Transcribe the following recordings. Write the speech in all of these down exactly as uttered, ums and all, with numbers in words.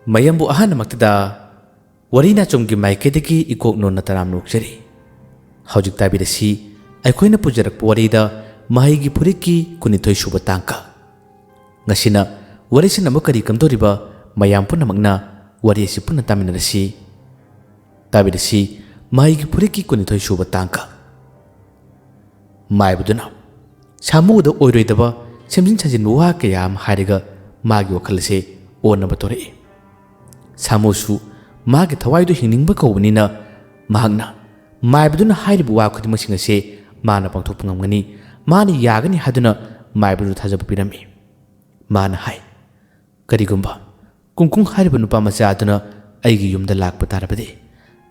ꯃꯌꯥꯝꯕꯨ ꯑꯍꯥꯟꯕꯃꯛꯇꯗ ꯋꯥꯔꯤ ꯅꯥꯆꯣꯝꯒꯤ ꯃꯥꯏꯀꯩꯗꯒꯤ ꯏꯀꯣꯛ ꯅꯣꯟꯅ ꯇꯔꯥꯝꯅ ꯑꯣꯛꯆꯔꯤ꯫ ꯍꯧꯖꯤꯛ ꯇꯥꯕꯤꯔꯁꯤ ꯑꯩꯈꯣꯏꯅ ꯄꯨꯖꯔꯛꯄ ꯋꯥꯔꯤꯗ ꯃꯍꯩꯒꯤ ꯐꯨꯔꯤꯠꯀꯤ ꯀꯨꯟꯅꯤꯊꯣꯏ ꯁꯨꯕ ꯇꯥꯡꯀꯛ꯫ ꯉꯁꯤꯅ ꯋꯥꯔꯤꯁꯤꯅ ꯑꯃꯨꯛ ꯀꯔꯤ ꯀꯝꯗꯧꯔꯤꯕ, ꯃꯌꯥꯝ ꯄꯨꯝꯅꯃꯛꯅ ꯋꯥꯔꯤ ꯑꯁꯤ ꯄꯨꯟꯅ ꯇꯥꯃꯤꯟꯅꯔꯁꯤ꯫ ꯇꯥꯕꯤꯔꯁꯤ ꯃꯍꯩꯒꯤ ꯐꯨꯔꯤꯠꯀꯤ ꯀꯨꯟꯅꯤꯊꯣꯏ ꯁꯨꯕ ꯇꯥꯡꯀꯛ꯫ ꯃꯥꯏꯕꯗꯨꯅ ꯁꯥꯃꯨꯗ ꯑꯣꯏꯔꯣꯏꯗꯕ ꯁꯦꯝꯖꯤꯟ ꯁꯥꯖꯤꯟꯕ ꯋꯥ ꯀꯌꯥ ꯑꯃ ꯍꯥꯏꯔꯒ ꯃꯥꯒꯤ ꯋꯥꯈꯜ ꯑꯁꯦ ꯑꯣꯟꯅꯕ ꯇꯧꯔꯛꯏ꯫ ꯁꯥꯃꯨꯁꯨ ꯃꯥꯒꯤ ꯊꯋꯥꯏꯗꯨ ꯍꯤꯡꯅꯤꯡꯕ ꯀꯧꯕꯅꯤꯅ ꯃꯍꯥꯛꯅ ꯃꯥꯏꯕꯗꯨꯅ ꯍꯥꯏꯔꯤꯕ ꯋꯥ ꯈꯨꯗꯤꯡꯃꯛꯁꯤꯡ ꯑꯁꯦ ꯃꯥꯅ ꯄꯥꯡꯊꯣꯛꯄ ꯉꯝꯒꯅꯤ, ꯃꯥꯅ ꯌꯥꯒꯅꯤ ꯍꯥꯏꯗꯨꯅ ꯃꯥꯏꯕꯗꯨ ꯊꯥꯖꯕ ꯄꯤꯔꯝꯃꯤ꯫ ꯃꯥꯅ ꯍꯥꯏ, "ꯀꯔꯤꯒꯨꯝꯕ ꯀꯨꯡꯀꯨꯡ ꯍꯥꯏꯔꯤꯕ ꯅꯨꯄꯥ ꯃꯆꯥ ꯑꯗꯨꯅ ꯑꯩꯒꯤ ꯌꯨꯝꯗ ꯂꯥꯛꯄ ꯇꯥꯔꯕꯗꯤ,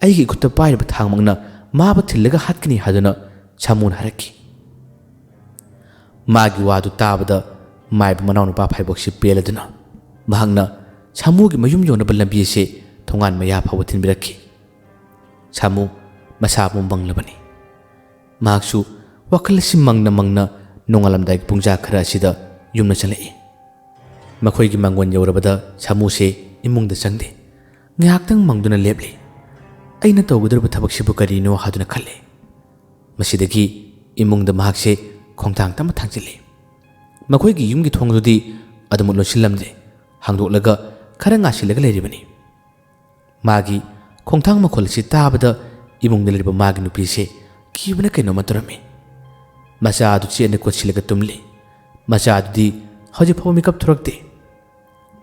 ꯑꯩꯒꯤ ꯏꯈꯨꯠꯇ ꯄꯥꯏꯔꯤꯕ ꯊꯥꯡꯃꯛꯅ ꯃꯥꯕꯨ ꯊꯤꯜꯂꯒ ꯍꯥꯠꯀꯅꯤ" ꯍꯥꯏꯗꯨꯅ ꯁꯥꯃꯨꯅ ꯍꯥꯏꯔꯛꯈꯤ꯫ ꯃꯥꯒꯤ ꯋꯥꯗꯨ ꯇꯥꯕꯗ ꯃꯥꯏꯕ ꯃꯅꯥꯎꯅꯨꯄꯥ ꯐꯥꯏꯕꯣꯛꯁꯤ ꯄꯦꯜꯂꯗꯨꯅ ꯃꯍꯥꯛꯅ ꯁꯥꯃꯨꯒꯤ ꯃꯌꯨꯝ ꯌꯧꯅꯕ ꯂꯝꯕꯤ ꯑꯁꯤ ꯊꯣꯡꯒꯥꯟ ꯃꯌꯥ ꯐꯥꯎꯕ ꯊꯤꯟꯕꯤꯔꯛꯈꯤ꯫ ꯁꯥꯃꯨ ꯃꯁꯥ ꯄꯨꯝꯕꯪꯂꯕꯅꯤ꯫ ꯃꯍꯥꯛꯁꯨ ꯋꯥꯈꯜ ꯑꯁꯤ ꯃꯪꯅ ꯃꯪꯅ ꯅꯣꯡꯉꯥꯜꯂꯝꯗꯥꯏꯒꯤ ꯄꯨꯡꯖꯥ ꯈꯔ ꯑꯁꯤꯗ ꯌꯨꯝꯗ ꯆꯪꯂꯛꯏ꯫ ꯃꯈꯣꯏꯒꯤ ꯃꯥꯡꯒꯣꯟ ꯌꯧꯔꯕꯗ ꯁꯥꯃꯨꯁꯦ ꯏꯃꯨꯡꯗ ꯆꯪꯗꯦ꯫ ꯉꯥꯏꯍꯥꯛꯇꯪ ꯃꯪꯗꯨꯅ ꯂꯦꯞꯂꯤ꯫ "ꯑꯩꯅ ꯇꯧꯒꯗꯧꯔꯤꯕ ꯊꯕꯛꯁꯤꯕꯨ ꯀꯔꯤꯅꯣ?" ꯍꯥꯏꯗꯨꯅ ꯈꯜꯂꯤ꯫ ꯃꯁꯤꯗꯒꯤ ꯏꯃꯨꯡꯗ ꯃꯍꯥꯛꯁꯦ ꯈꯣꯡꯊꯥꯡ ꯇꯞꯅ ꯊꯥꯡꯖꯤꯜꯂꯤ꯫ ꯃꯈꯣꯏꯒꯤ ꯌꯨꯝꯒꯤ ꯊꯣꯡꯗꯨꯗꯤ ꯑꯗꯨꯃꯛ ꯂꯣꯟꯁꯤꯜꯂꯝꯗꯦ꯫ ꯍꯥꯡꯗꯣꯛꯂꯒ ꯈꯔ ꯉꯥꯁꯤꯜꯂꯒ ꯂꯩꯔꯤꯕꯅꯤ꯫ ꯃꯥꯒꯤ ꯈꯣꯡꯊꯥꯡ ꯃꯈꯣꯜ ꯑꯁꯤ ꯇꯥꯕꯗ ꯏꯃꯨꯡꯗ ꯂꯩꯔꯤꯕ ꯃꯥꯒꯤ ꯅꯨꯄꯤꯁꯦ ꯀꯤꯕꯅ ꯀꯩꯅꯣꯝꯃ ꯇꯧꯔꯝꯃꯤ꯫ ꯃꯆꯥ ꯑꯗꯨ ꯆꯦꯠꯅ ꯀꯣꯠꯁꯤꯜꯂꯒ ꯇꯨꯝꯂꯤ꯫ ꯃꯆꯥ ꯑꯗꯨꯗꯤ ꯍꯧꯖꯤꯛ ꯐꯥꯎꯕ ꯃꯤꯀꯞ ꯊꯣꯔꯛꯇꯦ꯫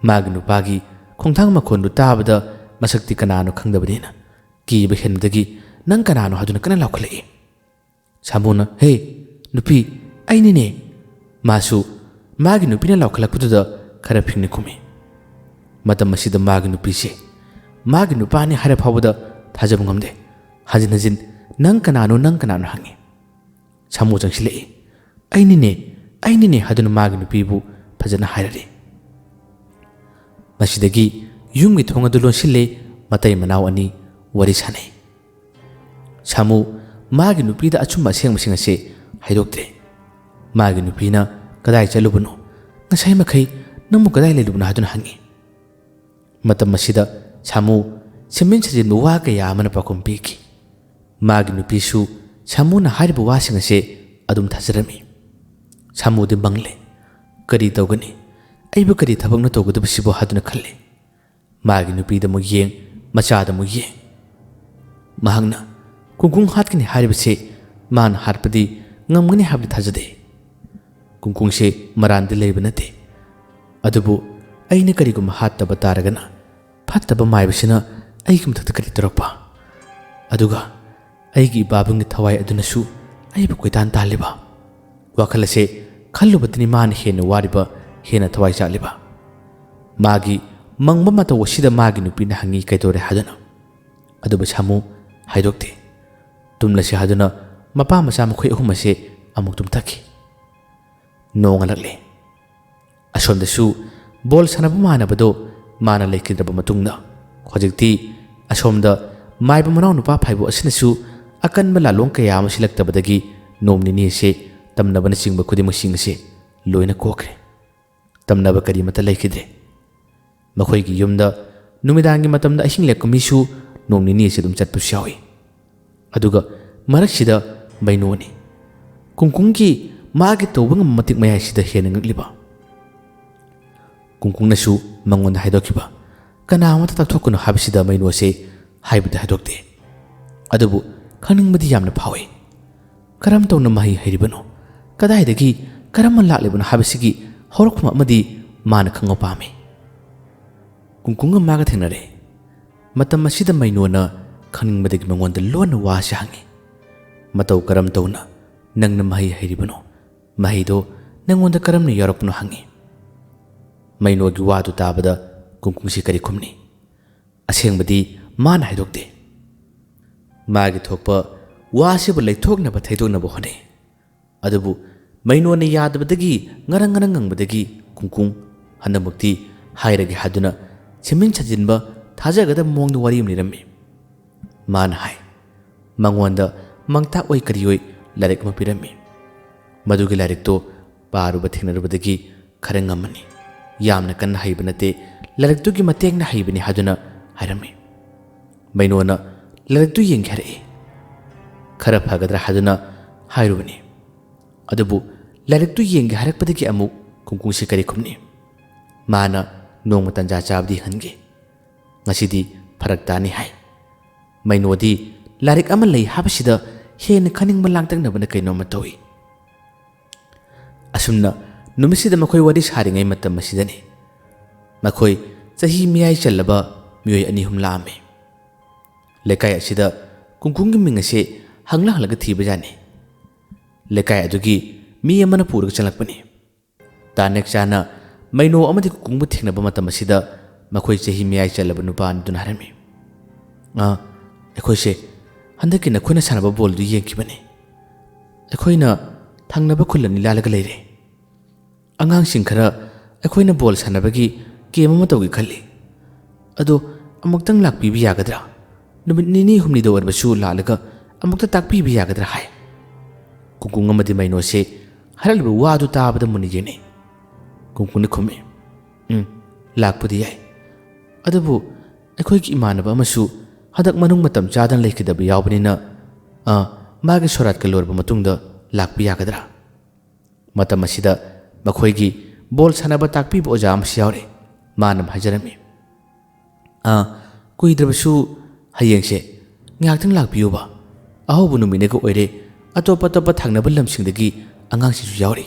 ꯃꯥꯒꯤ ꯅꯨꯄꯥꯒꯤ ꯈꯣꯡꯊꯥꯡ ꯃꯈꯣꯜꯗꯨ ꯇꯥꯕꯗ ꯃꯁꯛꯇꯤ ꯀꯅꯥꯅꯣ ꯈꯪꯗꯕꯅꯤꯅ ꯀꯤꯕ ꯍꯦꯟꯕꯗꯒꯤ, "ꯅꯪ ꯀꯅꯥꯅꯣ?" ꯍꯥꯏꯗꯨꯅ ꯀꯟꯅ ꯂꯥꯎꯈꯠꯂꯛꯏ꯫ ꯁꯥꯃꯨꯅ, "ꯍꯦ, ꯅꯨꯄꯤ, ꯑꯩꯅꯤꯅꯦ!" ꯃꯥꯁꯨ ꯃꯥꯒꯤ ꯅꯨꯄꯤꯅ ꯂꯥꯎꯈꯠꯂꯛꯄꯗꯨꯗ ꯈꯔ ꯐꯤꯡꯅ ꯈꯨꯝꯃꯤ꯫ ꯃꯇꯝ ꯑꯁꯤꯗ ꯃꯥꯒꯤ ꯅꯨꯄꯤꯁꯦ ꯃꯥꯒꯤ ꯅꯨꯄꯥꯅꯤ ꯍꯥꯏꯔ ꯐꯥꯎꯕꯗ ꯊꯥꯖꯕ ꯉꯝꯗꯦ꯫ ꯍꯟꯖꯤꯟ ꯍꯟꯖꯤꯟ, "ꯅꯪ ꯀꯅꯥꯅꯣ, ꯅꯪ ꯀꯅꯥꯅꯣ?" ꯍꯪꯉꯤ꯫ ꯁꯥꯃꯨ ꯆꯪꯁꯤꯜꯂꯛꯏ꯫ "ꯑꯩꯅꯤꯅꯦ, ꯑꯩꯅꯤꯅꯦ" ꯍꯥꯏꯗꯨꯅ ꯃꯥꯒꯤ ꯅꯨꯄꯤꯕꯨ ꯐꯖꯅ ꯍꯥꯏꯔꯔꯤ꯫ ꯃꯁꯤꯗꯒꯤ ꯌꯨꯝꯒꯤ ꯊꯣꯡ ꯑꯗꯨ ꯂꯣꯟꯁꯤꯜꯂꯦ꯫ ꯃꯇꯩ ꯃꯅꯥꯎ ꯑꯅꯤ ꯋꯥꯔꯤ ꯁꯥꯟꯅꯩ꯫ ꯁꯥꯃꯨ ꯃꯥꯒꯤ ꯅꯨꯄꯤꯗ ꯑꯆꯨꯝꯕ ꯑꯁꯦꯡꯕꯁꯤꯡ ꯑꯁꯤ ꯍꯥꯏꯗꯣꯛꯇ꯭ꯔꯦ꯫ ꯃꯥꯒꯤ ꯅꯨꯄꯤꯅ "ꯀꯗꯥꯏ ꯆꯠꯂꯨꯕꯅꯣ? ꯉꯁꯥꯏ ꯃꯈꯩ ꯅꯪꯕꯨ ꯀꯗꯥꯏ ꯂꯩꯔꯨꯕꯅꯣ?" ꯍꯥꯏꯗꯨꯅ ꯍꯪꯉꯤ꯫ ꯃꯇꯝ ꯑꯁꯤꯗ ꯁꯥꯃꯨ ꯁꯦꯝꯖꯤꯟ ꯁꯥꯖꯤꯟꯕ ꯋꯥ ꯀꯌꯥ ꯑꯃꯅ ꯄꯥꯎꯈꯨꯝ ꯄꯤꯈꯤ꯫ ꯃꯥꯒꯤ ꯅꯨꯄꯤꯁꯨ ꯁꯥꯃꯨꯅ ꯍꯥꯏꯔꯤꯕ ꯋꯥꯁꯤꯡ ꯑꯁꯦ ꯑꯗꯨꯝ ꯊꯥꯖꯔꯝꯃꯤ꯫ ꯁꯥꯃꯨꯗꯤ ꯃꯪꯂꯦ꯫ "ꯀꯔꯤ ꯇꯧꯒꯅꯤ? ꯑꯩꯕꯨ ꯀꯔꯤ ꯊꯕꯛꯅ ꯇꯧꯒꯗꯕꯁꯤꯕꯣ?" ꯍꯥꯏꯗꯨꯅ ꯈꯜꯂꯤ꯫ ꯃꯥꯒꯤ ꯅꯨꯄꯤꯗ ꯑꯃꯨꯛ ꯌꯦꯡ, ꯃꯆꯥꯗ ꯑꯃꯨꯛ ꯌꯦꯡ꯫ ꯃꯍꯥꯛꯅ ꯀꯨꯡꯀꯨꯡ ꯍꯥꯠꯀꯅꯤ ꯍꯥꯏꯔꯤꯕꯁꯤ ꯃꯥꯅ ꯍꯥꯠꯄꯗꯤ ꯉꯝꯒꯅꯤ ꯍꯥꯏꯕꯗꯤ ꯊꯥꯖꯗꯦ꯫ ꯀꯨꯡꯀꯨꯡꯁꯦ ꯃꯔꯥꯟꯗꯤ ꯂꯩꯕ ꯅꯠꯇꯦ, ꯑꯗꯨꯕꯨ ꯑꯩꯅ ꯀꯔꯤꯒꯨꯝꯕ ꯍꯥꯠꯇꯕ ꯇꯥꯔꯒꯅ ꯐꯠꯇꯕ ꯃꯥꯏꯕꯁꯤꯅ ꯑꯩꯒꯤ ꯃꯊꯛꯇ ꯀꯔꯤ ꯇꯧꯔꯛꯄ? ꯑꯗꯨꯒ ꯑꯩꯒꯤ ꯏꯄꯥꯕꯨꯡꯒꯤ ꯊꯋꯥꯏ ꯑꯗꯨꯅꯁꯨ ꯑꯩꯕꯨ ꯀꯣꯏꯇꯥꯟ ꯇꯥꯜꯂꯤꯕ꯫ ꯋꯥꯈꯜ ꯑꯁꯦ ꯈꯜꯂꯨꯕꯗꯅꯤ ꯃꯥꯅ ꯍꯦꯟꯅ ꯋꯥꯔꯤꯕ, ꯍꯦꯟꯅ ꯊꯋꯥꯏ ꯆꯥꯛꯂꯤꯕ꯫ ꯃꯥꯒꯤ ꯃꯪꯕ ꯃꯇꯧ ꯑꯁꯤꯗ ꯃꯥꯒꯤ ꯅꯨꯄꯤꯅ ꯍꯪꯉꯤ ꯀꯩꯗꯧꯔꯦ ꯍꯥꯏꯗꯨꯅ꯫ ꯑꯗꯨꯕꯨ ꯁꯥꯃꯨ ꯍꯥꯏꯗꯣꯛꯇꯦ꯫ ꯇꯨꯝꯂꯁꯤ ꯍꯥꯏꯗꯨꯅ ꯃꯄꯥ ꯃꯆꯥ ꯃꯈꯣꯏ ꯑꯍꯨꯝ ꯑꯁꯦ ꯑꯃꯨꯛ ꯇꯨꯝꯊꯈꯤ꯫ ꯅꯣꯡꯉꯥꯜꯂꯛꯂꯦ꯫ ꯑꯁꯣꯝꯗꯁꯨ ꯕꯣꯜ ꯁꯥꯟꯅꯕ ꯃꯥꯟꯅꯕꯗꯣ ꯃꯥꯅ ꯂꯩꯈꯤꯗ꯭ꯔꯕ ꯃꯇꯨꯡꯗ ꯍꯧꯖꯤꯛꯇꯤ ꯑꯁꯣꯝꯗ ꯃꯥꯏꯕ ꯃꯅꯥꯎ ꯅꯨꯄꯥ ꯐꯥꯏꯕꯣꯛ ꯑꯁꯤꯅꯁꯨ ꯑꯀꯟꯕ ꯂꯥꯂꯣꯡ ꯀꯌꯥ ꯑꯃ ꯁꯤꯜꯂꯛꯇꯕꯗꯒꯤ ꯅꯣꯡ ꯅꯤꯅꯤ ꯑꯁꯦ ꯇꯝꯅꯕꯅꯆꯤꯡꯕ ꯈꯨꯗꯤꯡꯃꯛꯁꯤꯡ ꯑꯁꯦ ꯂꯣꯏꯅ ꯀꯣꯛꯈ꯭ꯔꯦ꯫ ꯇꯝꯅꯕ ꯀꯔꯤꯃꯠꯇ ꯂꯩꯈꯤꯗ꯭ꯔꯦ꯫ ꯃꯈꯣꯏꯒꯤ ꯌꯨꯝꯗ ꯅꯨꯃꯤꯗꯥꯡꯒꯤ ꯃꯇꯝꯗ ꯑꯍꯤꯡ ꯂꯦꯛꯄ ꯃꯤꯁꯨ ꯅꯣꯡ ꯅꯤꯅꯤ ꯑꯁꯤ ꯑꯗꯨꯝ ꯆꯠꯄꯁꯨ ꯌꯥꯎꯏ꯫ ꯑꯗꯨꯒ ꯃꯔꯛꯁꯤꯗ ꯃꯩꯅꯣꯅꯤ꯫ ꯀꯨꯡꯀꯨꯡꯒꯤ ꯃꯥꯒꯤ ꯇꯧꯕ ꯉꯝꯕ ꯃꯇꯤꯛ ꯃꯌꯥꯏꯁꯤꯗ ꯍꯦꯟꯅ ꯉꯛꯂꯤꯕ꯫ ꯀꯨꯡꯀꯨꯡꯅꯁꯨ ꯃꯉꯣꯟꯗ ꯍꯥꯏꯗꯣꯛꯈꯤꯕ ꯀꯅꯥ ꯑꯃꯠꯇ ꯇꯥꯛꯊꯣꯛꯀꯅꯨ ꯍꯥꯏꯕꯁꯤꯗ ꯃꯩꯅꯣꯁꯦ ꯍꯥꯏꯕꯗꯤ ꯍꯥꯏꯗꯣꯛꯇꯦ꯫ ꯑꯗꯨꯕꯨ ꯈꯪꯅꯤꯡꯕꯗꯤ ꯌꯥꯝꯅ ꯐꯥꯎꯏ꯫ ꯀꯔꯝ ꯇꯧꯅ ꯃꯍꯩ ꯍꯩꯔꯤꯕꯅꯣ? ꯀꯗꯥꯏꯗꯒꯤ ꯀꯔꯝꯅ ꯂꯥꯛꯂꯤꯕꯅꯣ ꯍꯥꯏꯕꯁꯤꯒꯤ ꯍꯧꯔꯛꯐꯝ ꯑꯃꯗꯤ ꯃꯥꯅ ꯈꯪꯕ ꯄꯥꯝꯃꯤ꯫ ꯀꯨꯡꯀꯨꯡꯒ ꯃꯥꯒ ꯊꯦꯡꯅꯔꯦ꯫ ꯃꯇꯝ ꯑꯁꯤꯗ ꯃꯩꯅꯣꯅ ꯈꯪꯅꯤꯡꯕꯗꯒꯤ ꯃꯉꯣꯟꯗ ꯂꯣꯟꯅ ꯋꯥꯁꯤ ꯍꯪꯉꯤ꯫ "ꯃꯇꯧ ꯀꯔꯝ ꯇꯧꯅ ꯅꯪꯅ ꯃꯍꯩ ꯍꯩꯔꯤꯕꯅꯣ? ꯃꯍꯩꯗꯣ ꯅꯪꯉꯣꯟꯗ ꯀꯔꯝꯅ ꯌꯥꯎꯔꯛꯄꯅꯣ?" ꯍꯪꯉꯤ꯫ ꯃꯩꯅꯣꯒꯤ ꯋꯥꯗꯨ ꯇꯥꯕꯗ ꯀꯨꯡꯀꯨꯡꯁꯤ ꯀꯔꯤ ꯈꯨꯝꯅꯤ? ꯑꯁꯦꯡꯕꯗꯤ ꯃꯥꯅ ꯍꯥꯏꯗꯣꯛꯇꯦ꯫ ꯃꯥꯒꯤ ꯊꯣꯛꯄ ꯋꯥꯁꯤꯕꯨ ꯂꯩꯊꯣꯛꯅꯕ ꯊꯩꯗꯣꯛꯅꯕ ꯍꯣꯠꯅꯩ꯫ ꯑꯗꯨꯕꯨ ꯃꯩꯅꯣꯅ ꯌꯥꯗꯕꯗꯒꯤ ꯉꯔꯪ ꯉꯔꯪ ꯉꯪꯕꯗꯒꯤ ꯀꯨꯡꯀꯨꯡ ꯍꯟꯗꯛꯃꯛꯇꯤ ꯍꯥꯏꯔꯒꯦ ꯍꯥꯏꯗꯨꯅ ꯁꯦꯝꯖꯤꯟ ꯁꯥꯖꯤꯟꯕ ꯊꯥꯖꯒꯗꯕ ꯃꯑꯣꯡꯗ ꯋꯥꯔꯤ ꯑꯃ ꯂꯤꯔꯝꯃꯤ꯫ ꯃꯥꯅ ꯍꯥꯏ, ꯃꯉꯣꯟꯗ ꯃꯥꯡꯇꯥꯛ ꯑꯣꯏ ꯀꯔꯤ ꯑꯣꯏ ꯂꯥꯏꯔꯤꯛ ꯑꯃ ꯄꯤꯔꯝꯃꯤ꯫ ꯃꯗꯨꯒꯤ ꯂꯥꯏꯔꯤꯛꯇꯣ ꯄꯥꯔꯨꯕ ꯊꯦꯡꯅꯔꯨꯕꯗꯒꯤ ꯈꯔ ꯉꯝꯃꯅꯤ꯫ ꯌꯥꯝꯅ ꯀꯟꯅ ꯍꯩꯕ ꯅꯠꯇꯦ, ꯂꯥꯏꯔꯤꯛꯇꯨꯒꯤ ꯃꯇꯦꯡꯅ ꯍꯩꯕꯅꯤ ꯍꯥꯏꯗꯨꯅ ꯍꯥꯏꯔꯝꯃꯤ꯫ ꯃꯩꯅꯣꯅ ꯂꯥꯏꯔꯤꯛꯇꯨ ꯌꯦꯡꯒꯦ ꯍꯥꯏꯔꯛꯏ꯫ ꯈꯔ ꯐꯒꯗ꯭ꯔꯥ ꯍꯥꯏꯗꯨꯅ ꯍꯥꯏꯔꯨꯕꯅꯤ꯫ ꯑꯗꯨꯕꯨ ꯂꯥꯏꯔꯤꯛꯇꯨ ꯌꯦꯡꯒꯦ ꯍꯥꯏꯔꯛꯄꯗꯒꯤ ꯑꯃꯨꯛ ꯀꯨꯡꯀꯨꯡꯁꯤ ꯀꯔꯤ ꯈꯨꯝꯅꯤ? ꯃꯥꯅ ꯅꯣꯡꯃ ꯇꯟꯖꯥ ꯆꯥꯕꯗꯤ ꯍꯟꯒꯦ꯫ ꯉꯁꯤꯗꯤ ꯐꯔꯛ ꯇꯥꯅꯤ ꯍꯥꯏ꯫ ꯃꯩꯅꯣꯗꯤ ꯂꯥꯏꯔꯤꯛ ꯑꯃ ꯂꯩ ꯍꯥꯏꯕꯁꯤꯗ ꯍꯦꯟꯅ ꯈꯟꯅꯤꯡꯕ ꯂꯥꯡꯇꯛꯅꯕꯅ ꯀꯩꯅꯣꯝꯃ ꯇꯧꯏ꯫ ꯑꯁꯨꯝꯅ ꯅꯨꯃꯤꯠꯁꯤꯗ ꯃꯈꯣꯏ ꯋꯥꯔꯤ ꯁꯥꯔꯤꯉꯩ ꯃꯇꯝ ꯑꯁꯤꯗꯅꯤ ꯃꯈꯣꯏ ꯆꯍꯤ ꯃꯌꯥꯏ ꯆꯜꯂꯕ ꯃꯤꯑꯣꯏ ꯑꯅꯤ ꯑꯍꯨꯝ ꯂꯥꯛꯑꯝꯃꯤ꯫ ꯂꯩꯀꯥꯏ ꯑꯁꯤꯗ ꯀꯨꯡꯀꯨꯡꯒꯤ ꯃꯤꯡ ꯑꯁꯦ ꯍꯪꯂ ꯍꯪꯂꯒ ꯊꯤꯕꯖꯥꯠꯅꯤ꯫ ꯂꯩꯀꯥꯏ ꯑꯗꯨꯒꯤ ꯃꯤ ꯑꯃꯅ ꯄꯨꯔꯒ ꯆꯪꯂꯛꯄꯅꯤ꯫ ꯇꯥꯅꯦꯛ ꯆꯥꯅ ꯃꯩꯅꯣ ꯑꯃꯗꯤ ꯀꯨꯡꯀꯨꯡꯕꯨ ꯊꯦꯡꯅꯕ ꯃꯇꯝ ꯑꯁꯤꯗ ꯃꯈꯣꯏ ꯆꯍꯤ ꯃꯌꯥꯏ ꯆꯜꯂꯕ ꯅꯨꯄꯥ ꯑꯅꯤꯗꯨꯅ ꯍꯥꯏꯔꯝꯃꯤ, "ꯑꯥ, ꯑꯩꯈꯣꯏꯁꯦ ꯍꯟꯗꯛꯀꯤ ꯅꯈꯣꯏꯅ ꯁꯥꯟꯅꯕ ꯕꯣꯜꯗꯨ ꯌꯦꯡꯈꯤꯕꯅꯤ꯫ ꯑꯩꯈꯣꯏꯅ ꯊꯪꯅꯕ ꯈꯨꯜ ꯑꯅꯤ ꯂꯥꯜꯂꯒ ꯂꯩꯔꯦ꯫ ꯑꯉꯥꯡꯁꯤꯡ ꯈꯔ ꯑꯩꯈꯣꯏꯅ ꯕꯣꯜ ꯁꯥꯟꯅꯕꯒꯤ ꯀꯦꯝ ꯑꯃ ꯇꯧꯒꯦ ꯈꯜꯂꯤ꯫ ꯑꯗꯣ ꯑꯃꯨꯛꯇꯪ ꯂꯥꯛꯄꯤꯕ ꯌꯥꯒꯗ꯭ꯔꯥ? ꯅꯨꯃꯤꯠ ꯅꯤꯅꯤ ꯍꯨꯝꯅꯤꯗ ꯑꯣꯏꯔꯕꯁꯨ ꯂꯥꯛꯂꯒ ꯑꯃꯨꯛꯇ ꯇꯥꯛꯄꯤꯕ ꯌꯥꯒꯗ꯭ꯔꯥ?" ꯍꯥꯏ꯫ ꯀꯨꯡꯀꯨꯡ ꯑꯃꯗꯤ ꯃꯩꯅꯣꯁꯦ ꯍꯥꯏꯔꯛꯂꯤꯕ ꯋꯥꯗꯨ ꯇꯥꯕꯗ ꯃꯨꯟꯅ ꯌꯦꯡꯅꯩ꯫ ꯀꯨꯡꯀꯨꯡꯅ ꯈꯨꯝꯃꯤ, "ꯎꯝ, ꯂꯥꯛꯄꯗꯤ ꯌꯥꯏ꯫ ꯑꯗꯨꯕꯨ ꯑꯩꯈꯣꯏꯒꯤ ꯏꯃꯥꯟꯅꯕ ꯑꯃꯁꯨ ꯍꯟꯗꯛ ꯃꯅꯨꯡ ꯃꯇꯝ ꯆꯥꯗꯅ ꯂꯩꯈꯤꯗꯕ ꯌꯥꯎꯕꯅꯤꯅ, ꯑ, ꯃꯥꯒꯤ ꯁꯣꯔꯥꯠꯀ ꯂꯣꯏꯔꯕ ꯃꯇꯨꯡꯗ ꯂꯥꯛꯄ ꯌꯥꯒꯗ꯭ꯔꯥ?" ꯃꯇꯝ ꯑꯁꯤꯗ ꯃꯈꯣꯏꯒꯤ ꯕꯣꯜ ꯁꯥꯟꯅꯕ ꯇꯥꯛꯄꯤꯕ ꯑꯣꯖꯥ ꯑꯃꯁꯨ ꯌꯥꯎꯔꯦ꯫ ꯃꯥꯅ ꯑꯃ ꯍꯥꯏꯖꯔꯝꯃꯤ, "ꯑꯥ, ꯀꯨꯏꯗ꯭ꯔꯕꯁꯨ ꯍꯌꯦꯡꯁꯦ ꯉꯥꯏꯍꯥꯛꯇꯪ ꯂꯥꯛꯄꯤꯌꯨꯕ꯫ ꯑꯍꯧꯕ ꯅꯨꯃꯤꯠꯅꯒ ꯑꯣꯏꯔꯦ, ꯑꯇꯣꯞ ꯑꯇꯣꯞꯄ ꯊꯪꯅꯕ ꯂꯝꯁꯤꯡꯗꯒꯤ ꯑꯉꯥꯡꯁꯤꯡꯁꯨ ꯌꯥꯎꯔꯤ꯫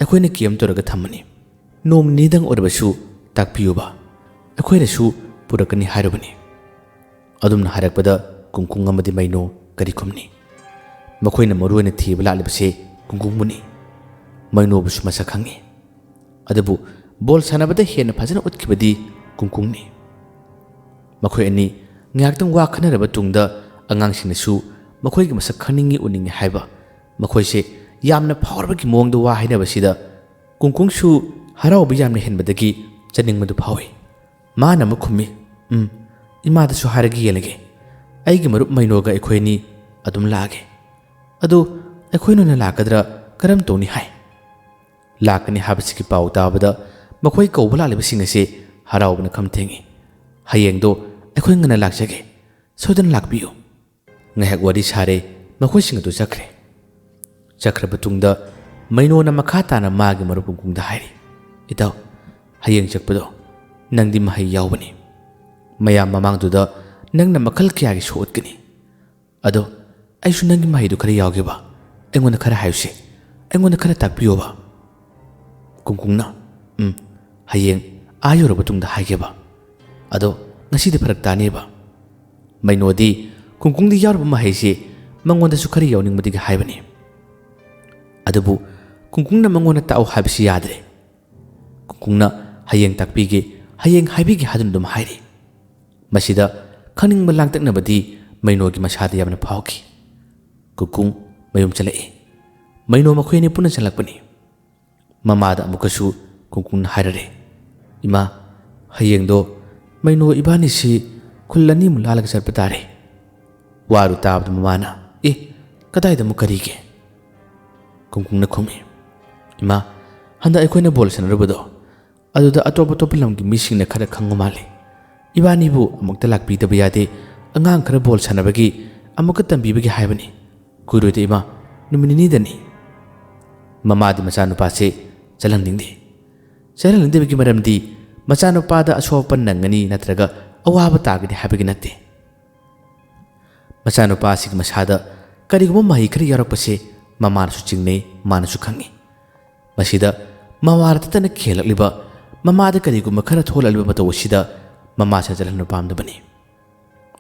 ꯑꯩꯈꯣꯏꯅ ꯀꯦꯝ ꯇꯧꯔꯒ ꯊꯝꯃꯅꯤ꯫ ꯅꯣꯡ ꯅꯤꯅꯤꯗꯪ ꯑꯣꯏꯔꯕꯁꯨ ꯇꯥꯛꯄꯤꯌꯨꯕ꯫ ꯑꯩꯈꯣꯏꯅꯁꯨ ꯄꯨꯔꯛꯀꯅꯤ ꯍꯥꯏꯔꯨꯕꯅꯤ꯫" ꯑꯗꯨꯝꯅ ꯍꯥꯏꯔꯛꯄꯗ ꯀꯨꯡꯀꯨꯡ ꯑꯃꯗꯤ ꯃꯩꯅꯣ ꯀꯔꯤ ꯈꯨꯝꯅꯤ? ꯃꯈꯣꯏꯅ ꯃꯔꯨ ꯑꯣꯏꯅ ꯊꯤꯕ ꯂꯥꯛꯂꯤꯕꯁꯤ ꯀꯨꯡꯀꯨꯡꯕꯨꯅꯤ꯫ ꯃꯩꯅꯣꯕꯨꯁꯨ ꯃꯁꯛ ꯈꯪꯏ꯫ ꯑꯗꯨꯕꯨ ꯕꯣꯜ ꯁꯥꯟꯅꯕꯗ ꯍꯦꯟꯅ ꯐꯖꯅ ꯎꯠꯈꯤꯕꯗꯤ ꯀꯨꯡꯀꯨꯡꯅꯤ꯫ ꯃꯈꯣꯏ ꯑꯅꯤ ꯉꯥꯏꯍꯥꯛꯇꯪ ꯋꯥ ꯈꯟꯅꯔꯕ ꯇꯨꯡꯗ ꯑꯉꯥꯡꯁꯤꯡꯅꯁꯨ ꯃꯈꯣꯏꯒꯤ ꯃꯁꯛ ꯈꯪꯅꯤꯡꯏ ꯎꯅꯤꯡꯏ ꯍꯥꯏꯕ ꯃꯈꯣꯏꯁꯦ ꯌꯥꯝꯅ ꯐꯥꯎꯔꯕꯒꯤ ꯃꯑꯣꯡꯗ ꯋꯥ ꯍꯥꯏꯅꯕꯁꯤꯗ ꯀꯨꯡꯀꯨꯡꯁꯨ ꯍꯔꯥꯎꯕ ꯌꯥꯝꯅ ꯍꯦꯟꯕꯗꯒꯤ ꯆꯠꯅꯤꯡꯕꯗꯨ ꯐꯥꯎꯏ꯫ ꯃꯥꯅ ꯑꯃꯨꯛ ꯈꯨꯝꯃꯤ, "ꯎꯝ, ꯏꯃꯥꯗꯁꯨ ꯍꯥꯏꯔꯒ ꯌꯦꯡꯂꯒꯦ꯫ ꯑꯩꯒꯤ ꯃꯔꯨꯞ ꯃꯩꯅꯣꯒ ꯑꯩꯈꯣꯏ ꯑꯅꯤ ꯑꯗꯨꯝ ꯂꯥꯛꯑꯒꯦ꯫ ꯑꯗꯨ ꯑꯩꯈꯣꯏ ꯅꯣꯏꯅ ꯂꯥꯛꯀꯗ꯭ꯔꯥ ꯀꯔꯝ ꯇꯧꯅꯤ?" ꯍꯥꯏ꯫ ꯂꯥꯛꯀꯅꯤ ꯍꯥꯏꯕꯁꯤꯒꯤ ꯄꯥꯎ ꯇꯥꯕꯗ ꯃꯈꯣꯏ ꯀꯧꯕ ꯂꯥꯛꯂꯤꯕꯁꯤꯡ ꯑꯁꯤ ꯍꯔꯥꯎꯕꯅ ꯈꯝ ꯊꯦꯡꯏ꯫ "ꯍꯌꯦꯡꯗꯣ ꯑꯩꯈꯣꯏ ꯉꯟꯅ ꯂꯥꯛꯆꯒꯦ, ꯁꯣꯏꯗꯅ ꯂꯥꯛꯄꯤꯌꯨ"꯫ ꯉꯥꯏꯍꯥꯛ ꯋꯥꯔꯤ ꯁꯥꯔꯦ, ꯃꯈꯣꯏꯁꯤꯡ ꯑꯗꯨ ꯆꯠꯈ꯭ꯔꯦ꯫ ꯆꯠꯈ꯭ꯔꯕ ꯇꯨꯡꯗ ꯃꯩꯅꯣꯅ ꯃꯈꯥ ꯇꯥꯅ ꯃꯥꯒꯤ ꯃꯔꯨꯞ ꯀꯨꯡꯀꯨꯡꯗ ꯍꯥꯏꯔꯤ, "ꯏꯇꯥꯎ, ꯍꯌꯦꯡ ꯆꯠꯄꯗꯣ ꯅꯪꯗꯤ ꯃꯍꯩ ꯌꯥꯎꯕꯅꯤ꯫ ꯃꯌꯥꯝ ꯃꯃꯥꯡꯗꯨꯗ ꯅꯪꯅ ꯃꯈꯜ ꯀꯌꯥꯒꯤ ꯁꯣ ꯎꯠꯀꯅꯤ꯫ ꯑꯗꯣ ꯑꯩꯁꯨ ꯅꯪꯒꯤ ꯃꯍꯩꯗꯨ ꯈꯔ ꯌꯥꯎꯒꯦꯕ꯫ ꯑꯩꯉꯣꯟꯗ ꯈꯔ ꯍꯥꯏꯌꯨꯁꯦ꯫ ꯑꯩꯉꯣꯟꯗ ꯈꯔ ꯇꯥꯛꯄꯤꯌꯣꯕ"꯫ ꯀꯨꯡꯀꯨꯡꯅ, "ꯎꯝ, ꯍꯌꯦꯡ ꯑꯥ ꯌꯧꯔꯕ ꯇꯨꯡꯗ ꯍꯥꯏꯒꯦꯕ꯫ ꯑꯗꯣ ꯉꯁꯤꯗꯤ ꯐꯔꯛ ꯇꯥꯅꯦꯕ"꯫ ꯃꯩꯅꯣꯗꯤ ꯀꯨꯡꯀꯨꯡꯗꯤ ꯌꯥꯎꯔꯕ ꯃꯍꯩꯁꯤ ꯃꯉꯣꯟꯗꯁꯨ ꯈꯔ ꯌꯥꯎꯅꯤꯡꯕꯗꯒꯤ ꯍꯥꯏꯕꯅꯤ꯫ ꯑꯗꯨꯕꯨ ꯀꯨꯡꯀꯨꯡꯅ ꯃꯉꯣꯟꯗ ꯇꯥꯛꯎ ꯍꯥꯏꯕꯁꯤ ꯌꯥꯗ꯭ꯔꯦ꯫ ꯀꯨꯡꯀꯨꯡꯅ "ꯍꯌꯦꯡ ꯇꯥꯛꯄꯤꯒꯦ, ꯍꯌꯦꯡ ꯍꯥꯏꯕꯤꯒꯦ" ꯍꯥꯏꯗꯨꯅ ꯑꯗꯨꯝ ꯍꯥꯏꯔꯤ꯫ ꯃꯁꯤꯗ ꯈꯪꯅꯤꯡꯕ ꯂꯥꯡꯇꯛꯅꯕꯗꯤ ꯃꯩꯅꯣꯒꯤ ꯃꯁꯥꯗ ꯌꯥꯝꯅ ꯐꯥꯎꯈꯤ꯫ ꯀꯨꯡꯀꯨꯡ ꯃꯌꯨꯝ ꯆꯠꯂꯛꯏ꯫ ꯃꯩꯅꯣ ꯃꯈꯣꯏ ꯑꯅꯤ ꯄꯨꯟꯅ ꯆꯠꯂꯛꯄꯅꯤ꯫ ꯃꯃꯥꯗ ꯑꯃꯨꯛꯀꯁꯨ ꯀꯨꯡꯀꯨꯡꯅ ꯍꯥꯏꯔꯔꯦ, "ꯏꯃꯥ, ꯍꯌꯦꯡꯗꯣ ꯃꯩꯅꯣ ꯏꯕꯥꯅꯤꯁꯤ ꯈꯨꯜ ꯑꯅꯤꯃꯨꯛ ꯂꯥꯜꯂꯒ ꯆꯠꯄ ꯇꯥꯔꯦ"꯫ ꯋꯥꯗꯨ ꯇꯥꯕꯗ ꯃꯃꯥꯅ, "ꯑꯦ, ꯀꯗꯥꯏꯗ ꯑꯃꯨꯛ ꯀꯔꯤꯒꯤ?" ꯀꯨꯡꯀꯨꯡꯅ ꯈꯨꯝꯃꯤ, "ꯏꯃꯥ, ꯍꯟꯗꯛ ꯑꯩꯈꯣꯏꯅ ꯕꯣꯜ ꯁꯥꯟꯅꯔꯨꯕꯗꯣ, ꯑꯗꯨꯗ ꯑꯇꯣꯞ ꯑꯇꯣꯞꯄ ꯂꯝꯒꯤ ꯃꯤꯁꯤꯡꯅ ꯈꯔ ꯈꯪꯕ ꯃꯥꯜꯂꯤ꯫ ꯏꯕꯥꯅꯤꯕꯨ ꯑꯃꯨꯛꯇ ꯂꯥꯛꯄꯤꯗꯕ ꯌꯥꯗꯦ, ꯑꯉꯥꯡ ꯈꯔ ꯕꯣꯜ ꯁꯥꯟꯅꯕꯒꯤ ꯑꯃꯨꯛꯀ ꯇꯝꯕꯤꯕꯒꯤ ꯍꯥꯏꯕꯅꯤ꯫ ꯀꯨꯏꯔꯣꯏꯗ ꯏꯃꯥ, ꯅꯨꯃꯤꯠ ꯅꯤꯅꯤꯗꯅꯤ"꯫ ꯃꯃꯥꯗꯤ ꯃꯆꯥꯅꯨꯄꯥꯁꯦ ꯆꯠꯍꯟꯅꯤꯡꯗꯦ꯫ ꯆꯠꯍꯟꯅꯤꯡꯗꯕꯒꯤ ꯃꯔꯝꯗꯤ ꯃꯆꯥꯅꯨꯄꯥꯗ ꯑꯁꯣꯛ ꯑꯄꯟ ꯅꯪꯒꯅꯤ ꯅꯠꯇ꯭ꯔꯒ ꯑꯋꯥꯕ ꯇꯥꯒꯅꯤ ꯍꯥꯏꯕꯒꯤ ꯅꯠꯇꯦ꯫ ꯃꯆꯥꯅꯨꯄꯥ ꯑꯁꯤꯒꯤ ꯃꯁꯥꯗ ꯀꯔꯤꯒꯨꯝꯕ ꯃꯍꯩ ꯈꯔ ꯌꯥꯎꯔꯛꯄꯁꯦ ꯃꯃꯥꯅꯁꯨ ꯆꯤꯡꯅꯩ, ꯃꯥꯅꯁꯨ ꯈꯪꯏ꯫ ꯃꯁꯤꯗ ꯃꯃꯥ ꯇꯠꯇꯅ ꯈꯦꯜꯂꯛꯂꯤꯕ, ꯃꯃꯥꯗ ꯀꯔꯤꯒꯨꯝꯕ ꯈꯔ ꯊꯣꯛꯂꯛꯂꯤꯕ ꯃꯇꯧ ꯑꯁꯤꯗ ꯃꯃꯥꯁꯤꯅ ꯆꯠꯍꯟꯕ ꯄꯥꯝꯗꯕꯅꯤ꯫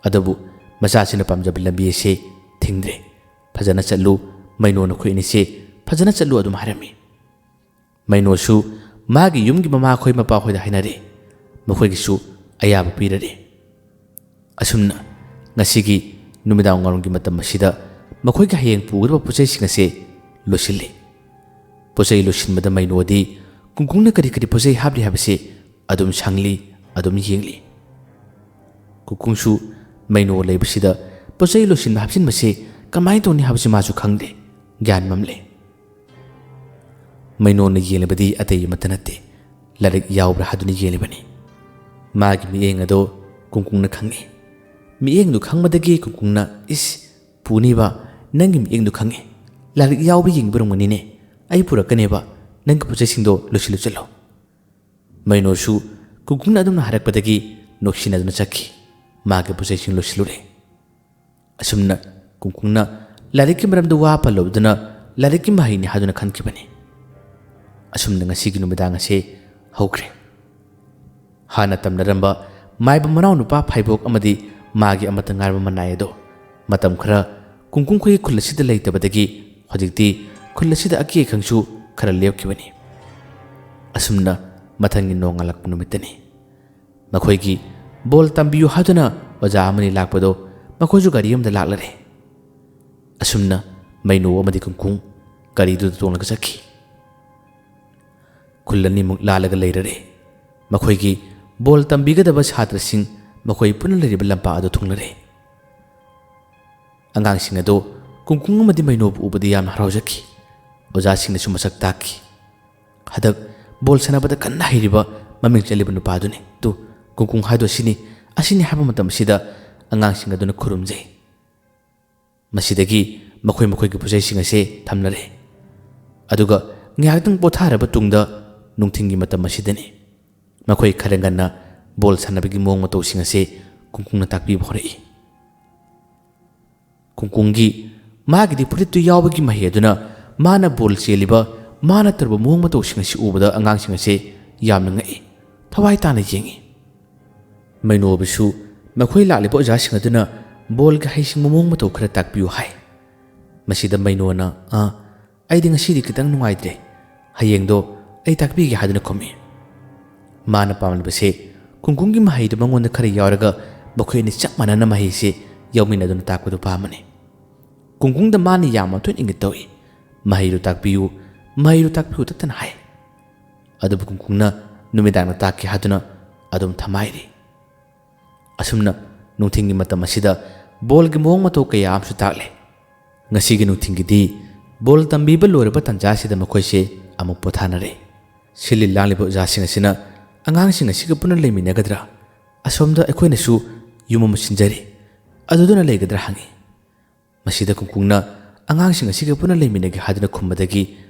ꯑꯗꯨꯕꯨ ꯃꯆꯥꯁꯤꯅ ꯄꯥꯝꯖꯕ ꯂꯝꯕꯤ ꯑꯁꯤ ꯊꯤꯡꯗ꯭ꯔꯦ꯫ "ꯐꯖꯅ ꯆꯠꯂꯨ, ꯃꯩꯅꯣ ꯅꯈꯣꯏ ꯑꯅꯤꯁꯦ ꯐꯖꯅ ꯆꯠꯂꯨ" ꯑꯗꯨꯝ ꯍꯥꯏꯔꯝꯃꯤ꯫ ꯃꯩꯅꯣꯁꯨ ꯃꯥꯒꯤ ꯌꯨꯝꯒꯤ ꯃꯃꯥꯈꯣꯏ ꯃꯄꯥꯈꯣꯏꯗ ꯍꯥꯏꯅꯔꯦ꯫ ꯃꯈꯣꯏꯒꯤꯁꯨ ꯑꯌꯥꯕ ꯄꯤꯔꯔꯦ꯫ ꯑꯁꯨꯝꯅ ꯉꯁꯤꯒꯤ ꯅꯨꯃꯤꯗꯥꯡ ꯋꯥꯏꯔꯝꯒꯤ ꯃꯇꯝ ꯑꯁꯤꯗ ꯃꯈꯣꯏꯒꯤ ꯍꯌꯦꯡ ꯄꯨꯒꯗꯕ ꯄꯣꯠ ꯆꯩꯁꯤꯡ ꯑꯁꯦ ꯂꯣꯏꯁꯤꯜꯂꯤ꯫ ꯄꯣꯠ ꯆꯩ ꯂꯣꯏꯁꯤꯟꯕꯗ ꯃꯩꯅꯣꯗꯤ ꯀꯨꯡꯀꯨꯡꯅ ꯀꯔꯤ ꯀꯔꯤ ꯄꯣꯠ ꯆꯩ ꯍꯥꯞꯂꯤ ꯍꯥꯏꯕꯁꯤ ꯑꯗꯨꯝ ꯁꯪꯂꯤ, ꯑꯗꯨꯝ ꯌꯦꯡꯂꯤ꯫ ꯀꯨꯡꯀꯨꯡꯁꯨ ꯃꯩꯅꯣ ꯂꯩꯕꯁꯤꯗ ꯄꯣꯠ ꯆꯩ ꯂꯣꯏꯁꯤꯟꯕ ꯍꯥꯞꯆꯤꯟꯕꯁꯤ ꯀꯃꯥꯏꯅ ꯇꯧꯅꯤ ꯍꯥꯏꯕꯁꯤ ꯃꯥꯁꯨ ꯈꯪꯗꯦ, ꯒ꯭ꯌꯥꯟ ꯃꯝꯂꯦ꯫ ꯃꯩꯅꯣꯅ ꯌꯦꯡꯂꯤꯕꯗꯤ ꯑꯇꯩ ꯑꯃꯠꯇ ꯅꯠꯇꯦ, ꯂꯥꯏꯔꯤꯛ ꯌꯥꯎꯕ꯭ꯔꯥ ꯍꯥꯏꯗꯨꯅ ꯌꯦꯡꯂꯤꯕꯅꯤ꯫ ꯃꯥꯒꯤ ꯃꯤꯠꯌꯦꯡ ꯑꯗꯣ ꯀꯨꯡꯀꯨꯡꯅ ꯈꯪꯉꯤ꯫ ꯃꯤꯠꯌꯦꯡꯗꯨ ꯈꯪꯕꯗꯒꯤ ꯀꯨꯡꯀꯨꯡꯅ, "ꯏꯁ, ꯄꯨꯅꯤꯕ, ꯅꯪꯒꯤ ꯃꯤꯠꯌꯦꯡꯗꯨ ꯈꯪꯉꯤ꯫ ꯂꯥꯏꯔꯤꯛ ꯌꯥꯎꯕ ꯌꯦꯡꯕ ꯑꯣꯏꯔꯝꯒꯅꯤꯅꯦ꯫ ꯑꯩ ꯄꯨꯔꯛꯀꯅꯦꯕ, ꯅꯪꯒꯤ ꯄꯣꯠ ꯆꯩꯁꯤꯡꯗꯣ ꯂꯣꯏꯁꯤꯜꯂꯨ ꯆꯠꯂꯣ"꯫ ꯃꯩꯅꯣꯁꯨ ꯀꯨꯡꯀꯨꯡꯅ ꯑꯗꯨꯝꯅ ꯍꯥꯏꯔꯛꯄꯗꯒꯤ ꯅꯣꯛꯁꯤꯟꯅꯗꯨꯅ ꯆꯠꯈꯤ꯫ ꯃꯥꯒꯤ ꯄꯣꯠ ꯆꯩꯁꯤꯡ ꯂꯣꯏꯁꯤꯜꯂꯨꯔꯦ꯫ ꯑꯁꯨꯝꯅ ꯀꯨꯡꯀꯨꯡꯅ ꯂꯥꯏꯔꯤꯛꯀꯤ ꯃꯔꯝꯗ ꯋꯥ ꯄꯜꯂꯨꯕꯗꯨꯅ ꯂꯥꯏꯔꯤꯛꯀꯤ ꯃꯍꯩꯅꯤ ꯍꯥꯏꯗꯨꯅ ꯈꯟꯈꯤꯕꯅꯤ꯫ ꯑꯁꯨꯝꯅ ꯉꯁꯤꯒꯤ ꯅꯨꯃꯤꯗꯥꯡ ꯑꯁꯦ ꯍꯧꯈ꯭ꯔꯦ꯫ ꯍꯥꯟꯅ ꯇꯝꯅꯔꯝꯕ ꯃꯥꯏꯕ ꯃꯅꯥꯎ ꯅꯨꯄꯥ ꯐꯥꯏꯕꯣꯛ ꯑꯃꯗꯤ ꯃꯥꯒꯤ ꯑꯃꯠꯇ ꯉꯥꯏꯔꯕ ꯃꯅꯥꯏ ꯑꯗꯣ ꯃꯇꯝ ꯈꯔ ꯀꯨꯡꯀꯨꯡꯈꯣꯏꯒꯤ ꯈꯨꯜ ꯑꯁꯤꯗ ꯂꯩꯇꯕꯗꯒꯤ ꯍꯧꯖꯤꯛꯇꯤ ꯈꯨꯜ ꯑꯁꯤꯗ ꯑꯀꯤ ꯑꯈꯪꯁꯨ ꯈꯔ ꯂꯦꯞꯈꯤꯕꯅꯤ꯫ ꯑꯁꯨꯝꯅ ꯃꯊꯪꯒꯤ ꯅꯣꯡꯉꯥꯜꯂꯛꯄ ꯅꯨꯃꯤꯠꯇꯅꯤ꯫ ꯃꯈꯣꯏꯒꯤ ꯕꯣꯜ ꯇꯝꯕꯤꯌꯨ ꯍꯥꯏꯗꯨꯅ ꯑꯣꯖꯥ ꯑꯃꯅꯤ ꯂꯥꯛꯄꯗꯣ ꯃꯈꯣꯏꯁꯨ ꯒꯥꯔꯤ ꯑꯃꯗ ꯂꯥꯛꯂꯔꯦ꯫ ꯑꯁꯨꯝꯅ ꯃꯩꯅꯣ ꯑꯃꯗꯤ ꯀꯨꯡꯀꯨꯡ ꯒꯥꯔꯤꯗꯨꯗ ꯇꯣꯡꯂꯒ ꯆꯠꯈꯤ꯫ ꯈꯨꯜ ꯑꯅꯤꯃꯨꯛ ꯂꯥꯜꯂꯒ ꯂꯩꯔꯔꯦ꯫ ꯃꯈꯣꯏꯒꯤ ꯕꯣꯜ ꯇꯝꯕꯤꯒꯗꯕ ꯁꯥꯇ꯭ꯔꯁꯤꯡ ꯃꯈꯣꯏ ꯄꯨꯟꯅ ꯂꯩꯔꯤꯕ ꯂꯝꯄꯥꯛ ꯑꯗꯨ ꯊꯨꯡꯂꯔꯦ꯫ ꯑꯉꯥꯡꯁꯤꯡ ꯑꯗꯨ ꯀꯨꯡꯀꯨꯡ ꯑꯃꯗꯤ ꯃꯩꯅꯣꯕꯨ ꯎꯕꯗ ꯌꯥꯝꯅ ꯍꯔꯥꯎꯖꯈꯤ꯫ ꯑꯣꯖꯥꯁꯤꯡꯅꯁꯨ ꯃꯁꯛ ꯇꯥꯛꯈꯤ꯫ "ꯍꯟꯗꯛ ꯕꯣꯜ ꯁꯥꯟꯅꯕꯗ ꯀꯟꯅ ꯍꯩꯔꯤꯕ ꯃꯃꯤꯡ ꯆꯠꯂꯤꯕ ꯅꯨꯄꯥꯗꯨꯅꯤ꯫ ꯇꯨ, ꯀꯨꯡꯀꯨꯡ ꯍꯥꯏꯗꯣ ꯑꯁꯤꯅꯤ, ꯑꯁꯤꯅꯤ" ꯍꯥꯏꯕ ꯃꯇꯝ ꯑꯁꯤꯗ ꯑꯉꯥꯡꯁꯤꯡ ꯑꯗꯨꯅ ꯈꯨꯔꯨꯝꯖꯩ꯫ ꯃꯁꯤꯗꯒꯤ ꯃꯈꯣꯏ ꯃꯈꯣꯏꯒꯤ ꯄꯣꯠꯆꯩꯁꯤꯡ ꯑꯁꯦ ꯊꯝꯅꯔꯦ꯫ ꯑꯗꯨꯒ ꯉꯥꯏꯍꯥꯛꯇꯪ ꯄꯣꯊꯥꯔꯕ ꯇꯨꯡꯗ ꯅꯨꯡꯊꯤꯜꯒꯤ ꯃꯇꯝ ꯑꯁꯤꯗꯅꯤ꯫ ꯃꯈꯣꯏ ꯈꯔ ꯉꯟꯅ ꯕꯣꯜ ꯁꯥꯟꯅꯕꯒꯤ ꯃꯑꯣꯡ ꯃꯇꯧꯁꯤꯡ ꯑꯁꯦ ꯀꯨꯡꯀꯨꯡꯅ ꯇꯥꯛꯄꯤꯕ ꯍꯧꯔꯛꯏ꯫ ꯀꯨꯡꯀꯨꯡꯒꯤ ꯃꯥꯒꯤꯗꯤ ꯐꯨꯔꯤꯠꯇꯨ ꯌꯥꯎꯕꯒꯤ ꯃꯍꯩ ꯑꯗꯨꯅ ꯃꯥꯅ ꯕꯣꯜ ꯆꯦꯜꯂꯤꯕ, ꯃꯥꯅ ꯇꯧꯔꯤꯕ ꯃꯑꯣꯡ ꯃꯇꯧꯁꯤꯡ ꯑꯁꯤ ꯎꯕꯗ ꯑꯉꯥꯡꯁꯤꯡ ꯑꯁꯦ ꯌꯥꯝꯅ ꯉꯛꯏ, ꯊꯋꯥꯏ ꯇꯥꯅ ꯌꯦꯡꯏ꯫ ꯃꯩꯅꯣꯕꯁꯨ ꯃꯈꯣꯏ ꯂꯥꯛꯂꯤꯕ ꯑꯣꯖꯥꯁꯤꯡ ꯑꯗꯨꯅ ꯕꯣꯜꯒꯤ ꯍꯩꯁꯤꯡꯕ ꯃꯑꯣꯡ ꯃꯇꯧ ꯈꯔ ꯇꯥꯛꯄꯤꯌꯨ ꯍꯥꯏ꯫ ꯃꯁꯤꯗ ꯃꯩꯅꯣꯅ, "ꯑꯥ, ꯑꯩꯗꯤ ꯉꯁꯤꯗꯤ ꯈꯤꯇꯪ ꯅꯨꯡꯉꯥꯏꯇ꯭ꯔꯦ, ꯍꯌꯦꯡꯗꯣ ꯑꯩ ꯇꯥꯛꯄꯤꯒꯦ" ꯍꯥꯏꯗꯨꯅ ꯈꯨꯝꯃꯤ꯫ ꯃꯥꯅ ꯄꯥꯝꯂꯤꯕꯁꯦ ꯀꯨꯡꯀꯨꯡꯒꯤ ꯃꯍꯩꯗꯨ ꯃꯉꯣꯟꯗ ꯈꯔ ꯌꯥꯎꯔꯒ ꯃꯈꯣꯏ ꯑꯅꯤ ꯆꯞ ꯃꯥꯟꯅꯅ ꯃꯍꯩꯁꯦ ꯌꯥꯎꯃꯤꯟꯅꯗꯨꯅ ꯇꯥꯛꯄꯗꯨ ꯄꯥꯝꯕꯅꯤ꯫ ꯀꯨꯡꯀꯨꯡꯗ ꯃꯥꯅ ꯌꯥꯝꯅ ꯊꯣꯏꯅ ꯏꯪꯒꯤꯠ ꯇꯧꯏ꯫ "ꯃꯍꯩꯗꯨ ꯇꯥꯛꯄꯤꯌꯨ, ꯃꯍꯩꯗꯨ ꯇꯥꯛꯄꯤꯌꯨ" ꯇꯠꯇꯅ ꯍꯥꯏ꯫ ꯑꯗꯨꯕꯨ ꯀꯨꯡꯀꯨꯡꯅ ꯅꯨꯃꯤꯗꯥꯡꯗ ꯇꯥꯛꯀꯦ ꯍꯥꯏꯗꯨꯅ ꯑꯗꯨꯝ ꯊꯝꯍꯥꯏꯔꯤ꯫ ꯑꯁꯨꯝꯅ ꯅꯨꯡꯊꯤꯜꯒꯤ ꯃꯇꯝ ꯑꯁꯤꯗ ꯕꯣꯜꯒꯤ ꯃꯑꯣꯡ ꯃꯇꯧ ꯀꯌꯥ ꯑꯃꯁꯨ ꯇꯥꯛꯂꯦ꯫ ꯉꯁꯤꯒꯤ ꯅꯨꯡꯊꯤꯜꯒꯤꯗꯤ ꯕꯣꯜ ꯇꯝꯕꯤꯕ ꯂꯣꯏꯔꯕ ꯇꯥꯟꯖꯥ ꯑꯁꯤꯗ ꯃꯈꯣꯏꯁꯦ ꯑꯃꯨꯛ ꯄꯣꯊꯥꯅꯔꯦ꯫ ꯁꯤꯜꯂꯤ ꯂꯥꯡꯂꯤꯕ ꯑꯣꯖꯥꯁꯤꯡ ꯑꯁꯤꯅ "ꯑꯉꯥꯡꯁꯤꯡ ꯑꯁꯤꯒ ꯄꯨꯟꯅ ꯂꯩꯃꯤꯟꯅꯒꯗ꯭ꯔꯥ? ꯑꯁꯣꯝꯗ ꯑꯩꯈꯣꯏꯅꯁꯨ ꯌꯨꯝ ꯑꯃ ꯁꯤꯟꯖꯔꯤ, ꯑꯗꯨꯗꯨꯅ ꯂꯩꯒꯗ꯭ꯔꯥ?" ꯍꯪꯉꯤ꯫ ꯃꯁꯤꯗ ꯀꯨꯡꯀꯨꯡꯅ "ꯑꯉꯥꯡꯁꯤꯡ ꯑꯁꯤꯒ ꯄꯨꯟꯅ ꯂꯩꯃꯤꯟꯅꯒꯦ" ꯍꯥꯏꯗꯨꯅ ꯈꯨꯝꯕꯗꯒꯤ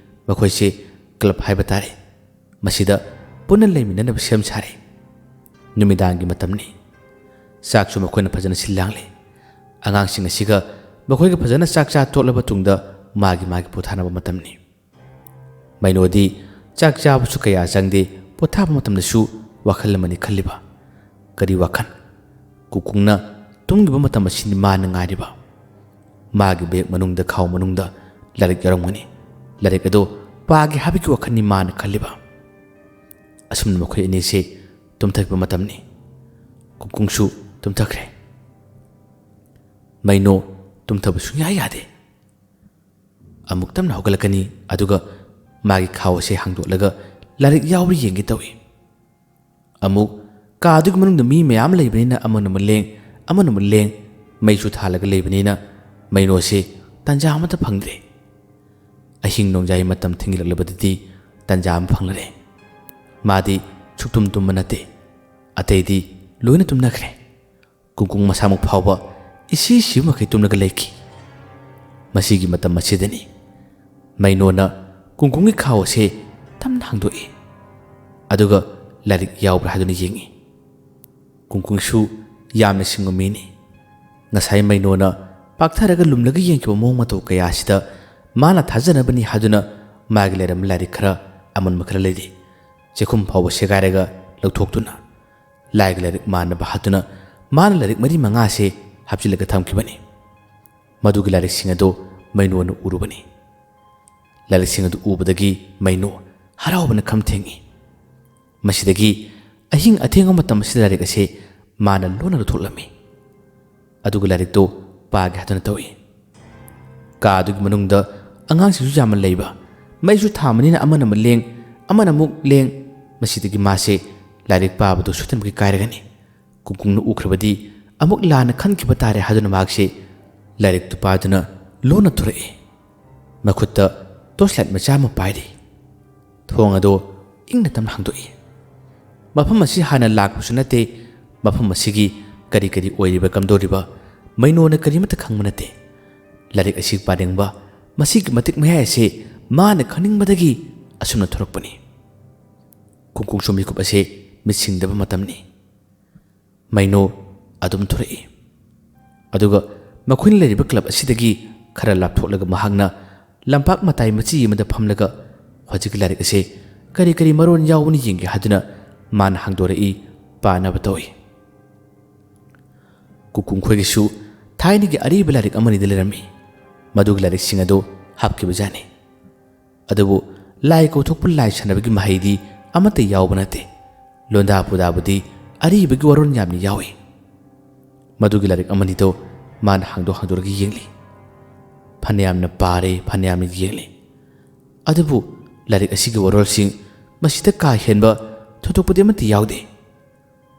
ꯃꯈꯣꯏꯁꯦ ꯀ꯭ꯂꯕ ꯍꯥꯏꯕ ꯇꯥꯔꯦ, ꯃꯁꯤꯗ ꯄꯨꯟꯅ ꯂꯩꯃꯤꯟꯅꯅꯕ ꯁꯦꯝ ꯁꯥꯔꯦ꯫ ꯅꯨꯃꯤꯗꯥꯡꯒꯤ ꯃꯇꯝꯅꯤ꯫ ꯆꯥꯛꯁꯨ ꯃꯈꯣꯏꯅ ꯐꯖꯅ ꯁꯤꯜ ꯂꯥꯡꯂꯦ꯫ ꯑꯉꯥꯡꯁꯤꯡ ꯑꯁꯤꯒ ꯃꯈꯣꯏꯒ ꯐꯖꯅ ꯆꯥꯛ ꯆꯥ ꯇꯣꯛꯂꯕ ꯇꯨꯡꯗ ꯃꯥꯒꯤ ꯃꯥꯒꯤ ꯄꯣꯊꯥꯅꯕ ꯃꯇꯝꯅꯤ꯫ ꯃꯩꯅꯣꯗꯤ ꯆꯥꯛ ꯆꯥꯕꯁꯨ ꯀꯌꯥ ꯆꯪꯗꯦ, ꯄꯣꯊꯥꯕ ꯃꯇꯝꯗꯁꯨ ꯋꯥꯈꯜ ꯑꯃꯅꯤ ꯈꯜꯂꯤꯕ꯫ ꯀꯔꯤ ꯋꯥꯈꯜ? ꯀꯨꯡꯀꯨꯡꯅ ꯇꯨꯝꯈꯤꯕ ꯃꯇꯝ ꯑꯁꯤꯅꯤ ꯃꯥꯅ ꯉꯥꯏꯔꯤꯕ꯫ ꯃꯥꯒꯤ ꯕꯦꯒ ꯃꯅꯨꯡꯗ, ꯈꯥꯎ ꯃꯅꯨꯡꯗ ꯂꯥꯏꯔꯤꯛ ꯌꯥꯎꯔꯝꯒꯅꯤ꯫ ꯂꯥꯏꯔꯤꯛ ꯑꯗꯨ ꯄꯥꯒꯦ ꯍꯥꯏꯕꯒꯤ ꯋꯥꯈꯜꯅꯤ ꯃꯥꯅ ꯈꯜꯂꯤꯕ꯫ ꯑꯁꯨꯝꯅ ꯃꯈꯣꯏ ꯑꯅꯤꯁꯤ ꯇꯨꯝꯊꯈꯤꯕ ꯃꯇꯝꯅꯤ꯫ ꯀꯨꯡꯀꯨꯡꯁꯨ ꯇꯨꯝꯊꯈ꯭ꯔꯦ꯫ ꯃꯩꯅꯣ ꯇꯨꯝꯊꯕ ꯁꯨꯡꯌꯥ ꯌꯥꯗꯦ꯫ ꯑꯃꯨꯛ ꯇꯞꯅ ꯍꯧꯒꯠꯂꯛꯀꯅꯤ, ꯑꯗꯨꯒ ꯃꯥꯒꯤ ꯈꯥꯎ ꯑꯁꯤ ꯍꯥꯡꯗꯣꯛꯂꯒ ꯂꯥꯏꯔꯤꯛ ꯌꯥꯎꯕ꯭ꯔꯥ ꯌꯦꯡꯒꯦ ꯇꯧꯏ꯫ ꯑꯃꯨꯛ ꯀꯥ ꯑꯗꯨꯒꯤ ꯃꯅꯨꯡꯗ ꯃꯤ ꯃꯌꯥꯝ ꯂꯩꯕꯅꯤꯅ ꯑꯃꯅ ꯑꯃꯨꯛ ꯂꯦꯡ, ꯑꯃꯅ ꯑꯃꯨꯛ ꯂꯦꯡ, ꯃꯩꯁꯨ ꯊꯥꯜꯂꯒ ꯂꯩꯕꯅꯤꯅ ꯃꯩꯅꯣꯁꯤ ꯇꯥꯟꯖꯥ ꯑꯃꯠꯇ ꯐꯪꯗ꯭ꯔꯦ꯫ ꯑꯍꯤꯡ ꯅꯣꯡꯌꯥꯏ ꯃꯇꯝ ꯊꯦꯡꯖꯤꯜꯂꯛꯂꯕꯗꯗꯤ ꯇꯥꯟꯖꯥ ꯑꯃ ꯐꯪꯂꯔꯦ꯫ ꯃꯥꯗꯤ ꯁꯨꯛꯇꯨꯝ ꯇꯨꯝꯕ ꯅꯠꯇꯦ, ꯑꯇꯩꯗꯤ ꯂꯣꯏꯅ ꯇꯨꯝꯅꯈ꯭ꯔꯦ꯫ ꯀꯨꯡꯀꯨꯡ ꯃꯁꯥꯃꯛ ꯐꯥꯎꯕ ꯏꯁꯤ ꯁꯤꯕ ꯃꯈꯩ ꯇꯨꯝꯂꯒ ꯂꯩꯈꯤ꯫ ꯃꯁꯤꯒꯤ ꯃꯇꯝ ꯑꯁꯤꯗꯅꯤ ꯃꯩꯅꯣꯅ ꯀꯨꯡꯀꯨꯡꯒꯤ ꯈꯥꯎ ꯑꯁꯤ ꯇꯞꯅ ꯍꯥꯡꯗꯣꯛꯏ, ꯑꯗꯨꯒ ꯂꯥꯏꯔꯤꯛ ꯌꯥꯎꯕ꯭ꯔꯥ ꯍꯥꯏꯗꯨꯅ ꯌꯦꯡꯏ꯫ ꯀꯨꯡꯀꯨꯡꯁꯨ ꯌꯥꯝꯅ ꯁꯤꯡꯕ ꯃꯤꯅꯤ꯫ ꯉꯁꯥꯏ ꯃꯩꯅꯣꯅ ꯄꯥꯛꯊꯔꯒ ꯂꯨꯝꯂꯒ ꯌꯦꯡꯈꯤꯕ ꯃꯑꯣꯡ ꯃꯇꯧ ꯀꯌꯥ ꯑꯁꯤꯗ ꯃꯥꯅ ꯊꯥꯖꯅꯕꯅꯤ ꯍꯥꯏꯗꯨꯅ ꯃꯥꯒꯤ ꯂꯩꯔꯝꯕ ꯂꯥꯏꯔꯤꯛ ꯈꯔ ꯑꯃꯨꯟꯕ ꯈꯔ ꯂꯩꯔꯤ꯫ ꯆꯦꯛꯈꯨꯝ ꯐꯥꯎꯕ ꯁꯦꯒꯥꯏꯔꯒ ꯂꯧꯊꯣꯛꯇꯨꯅ ꯂꯥꯏꯒꯤ ꯂꯥꯏꯔꯤꯛ ꯃꯥꯟꯅꯕ ꯍꯥꯠꯇꯨꯅ ꯃꯥꯅ ꯂꯥꯏꯔꯤꯛ ꯃꯔꯤ ꯃꯉꯥꯁꯦ ꯍꯥꯞꯆꯤꯜꯂꯒ ꯊꯝꯈꯤꯕꯅꯤ꯫ ꯃꯗꯨꯒꯤ ꯂꯥꯏꯔꯤꯛꯁꯤꯡ ꯑꯗꯨ ꯃꯩꯅꯣꯅ ꯎꯔꯨꯕꯅꯤ꯫ ꯂꯥꯏꯔꯤꯛꯁꯤꯡ ꯑꯗꯨ ꯎꯕꯗꯒꯤ ꯃꯩꯅꯣ ꯍꯔꯥꯎꯕꯅ ꯈꯝ ꯊꯦꯡꯏ꯫ ꯃꯁꯤꯗꯒꯤ ꯑꯍꯤꯡ ꯑꯊꯦꯡꯕ ꯃꯇꯝ ꯑꯁꯤꯗ ꯂꯥꯏꯔꯤꯛ ꯑꯁꯤ ꯃꯥꯅ ꯂꯣꯟꯅ ꯂꯧꯊꯣꯛꯂꯝꯃꯤ꯫ ꯑꯗꯨꯒ ꯂꯥꯏꯔꯤꯛꯇꯨ ꯄꯥꯒꯦ ꯍꯥꯏꯗꯨꯅ ꯇꯧꯏ꯫ ꯀꯥ ꯑꯗꯨꯒꯤ ꯃꯅꯨꯡꯗ ꯑꯉꯥꯡꯁꯤꯡꯁꯨ ꯌꯥꯝꯅ ꯂꯩꯕ, ꯃꯩꯁꯨ ꯊꯥꯟꯕꯅꯤꯅ ꯑꯃꯅ ꯑꯃꯨꯛ ꯂꯦꯡ, ꯑꯃꯅ ꯑꯃꯨꯛ ꯂꯦꯡ꯫ ꯃꯁꯤꯗꯒꯤ ꯃꯥꯁꯦ ꯂꯥꯏꯔꯤꯛ ꯄꯥꯕꯗꯨ ꯁꯣꯏꯗꯅꯃꯛꯀꯤ ꯀꯥꯏꯔꯒꯅꯤ꯫ ꯀꯨꯡꯀꯨꯡꯅ ꯎꯈ꯭ꯔꯕꯗꯤ ꯑꯃꯨꯛ ꯂꯥꯟꯅ ꯈꯟꯈꯤꯕ ꯇꯥꯔꯦ ꯍꯥꯏꯗꯨꯅ ꯃꯍꯥꯛꯁꯦ ꯂꯥꯏꯔꯤꯛꯇꯨ ꯄꯥꯗꯨꯅ ꯂꯣꯟꯅ ꯊꯣꯔꯛꯏ꯫ ꯃꯈꯨꯠꯇ ꯇꯣꯔꯆ ꯂꯥꯏꯠ ꯃꯆꯥ ꯑꯃ ꯄꯥꯏꯔꯤ꯫ ꯊꯣꯡ ꯑꯗꯨ ꯏꯪꯅ ꯇꯞꯅ ꯍꯥꯡꯗꯣꯛꯏ꯫ ꯃꯐꯝ ꯑꯁꯤ ꯍꯥꯟꯅ ꯂꯥꯛꯄꯁꯨ ꯅꯠꯇꯦ꯫ ꯃꯐꯝ ꯑꯁꯤꯒꯤ ꯀꯔꯤ ꯀꯔꯤ ꯑꯣꯏꯔꯤꯕ ꯀꯝꯗꯧꯔꯤꯕ ꯃꯩꯅꯣꯅ ꯀꯔꯤꯃꯠꯇ ꯈꯪꯕ ꯅꯠꯇꯦ꯫ ꯂꯥꯏꯔꯤꯛ ꯑꯁꯤ ꯄꯥꯅꯤꯡꯕ ꯃꯁꯤꯒꯤ ꯃꯇꯤꯛ ꯃꯌꯥꯏ ꯑꯁꯤ ꯃꯥꯅ ꯈꯪꯅꯤꯡꯕꯗꯒꯤ ꯑꯁꯨꯝꯅ ꯊꯣꯔꯛꯄꯅꯤ꯫ ꯀꯨꯡꯀꯨꯡꯁꯨ ꯃꯤꯀꯨꯞ ꯑꯁꯤ ꯃꯤꯠ ꯁꯤꯡꯗꯕ ꯃꯇꯝꯅꯤ꯫ ꯃꯩꯅꯣ ꯑꯗꯨꯝ ꯊꯣꯔꯛꯏ꯫ ꯑꯗꯨꯒ ꯃꯈꯣꯏꯅ ꯂꯩꯔꯤꯕ ꯀ꯭ꯂꯕ ꯑꯁꯤꯗꯒꯤ ꯈꯔ ꯂꯥꯞꯊꯣꯛꯂꯒ ꯃꯍꯥꯛꯅ ꯂꯝꯄꯥꯛ ꯃꯇꯥꯏ ꯃꯆꯤ ꯑꯃꯗ ꯐꯝꯂꯒ ꯍꯧꯖꯤꯛꯀꯤ ꯂꯥꯏꯔꯤꯛ ꯑꯁꯤ ꯀꯔꯤ ꯀꯔꯤ ꯃꯔꯣꯟ ꯌꯥꯎꯕꯅ ꯌꯦꯡꯒꯦ ꯍꯥꯏꯗꯨꯅ ꯃꯥꯅ ꯍꯥꯡꯗꯣꯔꯛꯏ, ꯄꯥꯅꯕ ꯇꯧꯏ꯫ ꯀꯨꯀꯨꯡ ꯈꯣꯏꯒꯤꯁꯨ ꯊꯥꯏꯅꯒꯤ ꯑꯔꯤꯕ ꯂꯥꯏꯔꯤꯛ ꯑꯃꯅꯤꯗ ꯂꯩꯔꯝꯃꯤ꯫ ꯃꯗꯨꯒꯤ ꯂꯥꯏꯔꯤꯛꯁꯤꯡ ꯑꯗꯨ ꯍꯥꯞꯈꯤꯕꯖꯥꯠꯅꯤ꯫ ꯑꯗꯨꯕꯨ ꯂꯥꯏ ꯀꯧꯊꯣꯛꯄ ꯂꯥꯏ ꯁꯥꯟꯅꯕꯒꯤ ꯃꯍꯩꯗꯤ ꯑꯃꯠꯇ ꯌꯥꯎꯕ ꯅꯠꯇꯦ꯫ ꯂꯣꯟꯗꯥ ꯄꯨꯗꯥꯕꯨꯗꯤ ꯑꯔꯤꯕꯒꯤ ꯋꯥꯔꯣꯜ ꯌꯥꯝꯅ ꯌꯥꯎꯏ꯫ ꯃꯗꯨꯒꯤ ꯂꯥꯏꯔꯤꯛ ꯑꯃꯅꯤꯗꯣ ꯃꯥꯅ ꯍꯥꯡꯗꯣꯛ ꯍꯥꯡꯗꯣꯛꯂꯒ ꯌꯦꯡꯂꯤ꯫ ꯐꯅꯌꯥꯝꯅ ꯄꯥꯔꯦ, ꯐꯅꯌꯥꯝꯅ ꯌꯦꯡꯂꯤ꯫ ꯑꯗꯨꯕꯨ ꯂꯥꯏꯔꯤꯛ ꯑꯁꯤꯒꯤ ꯋꯥꯔꯣꯜꯁꯤꯡ ꯃꯁꯤꯗ ꯀꯥ ꯍꯦꯟꯕ ꯊꯣꯏꯗꯣꯛꯄꯗꯤ ꯑꯃꯠꯇ ꯌꯥꯎꯗꯦ꯫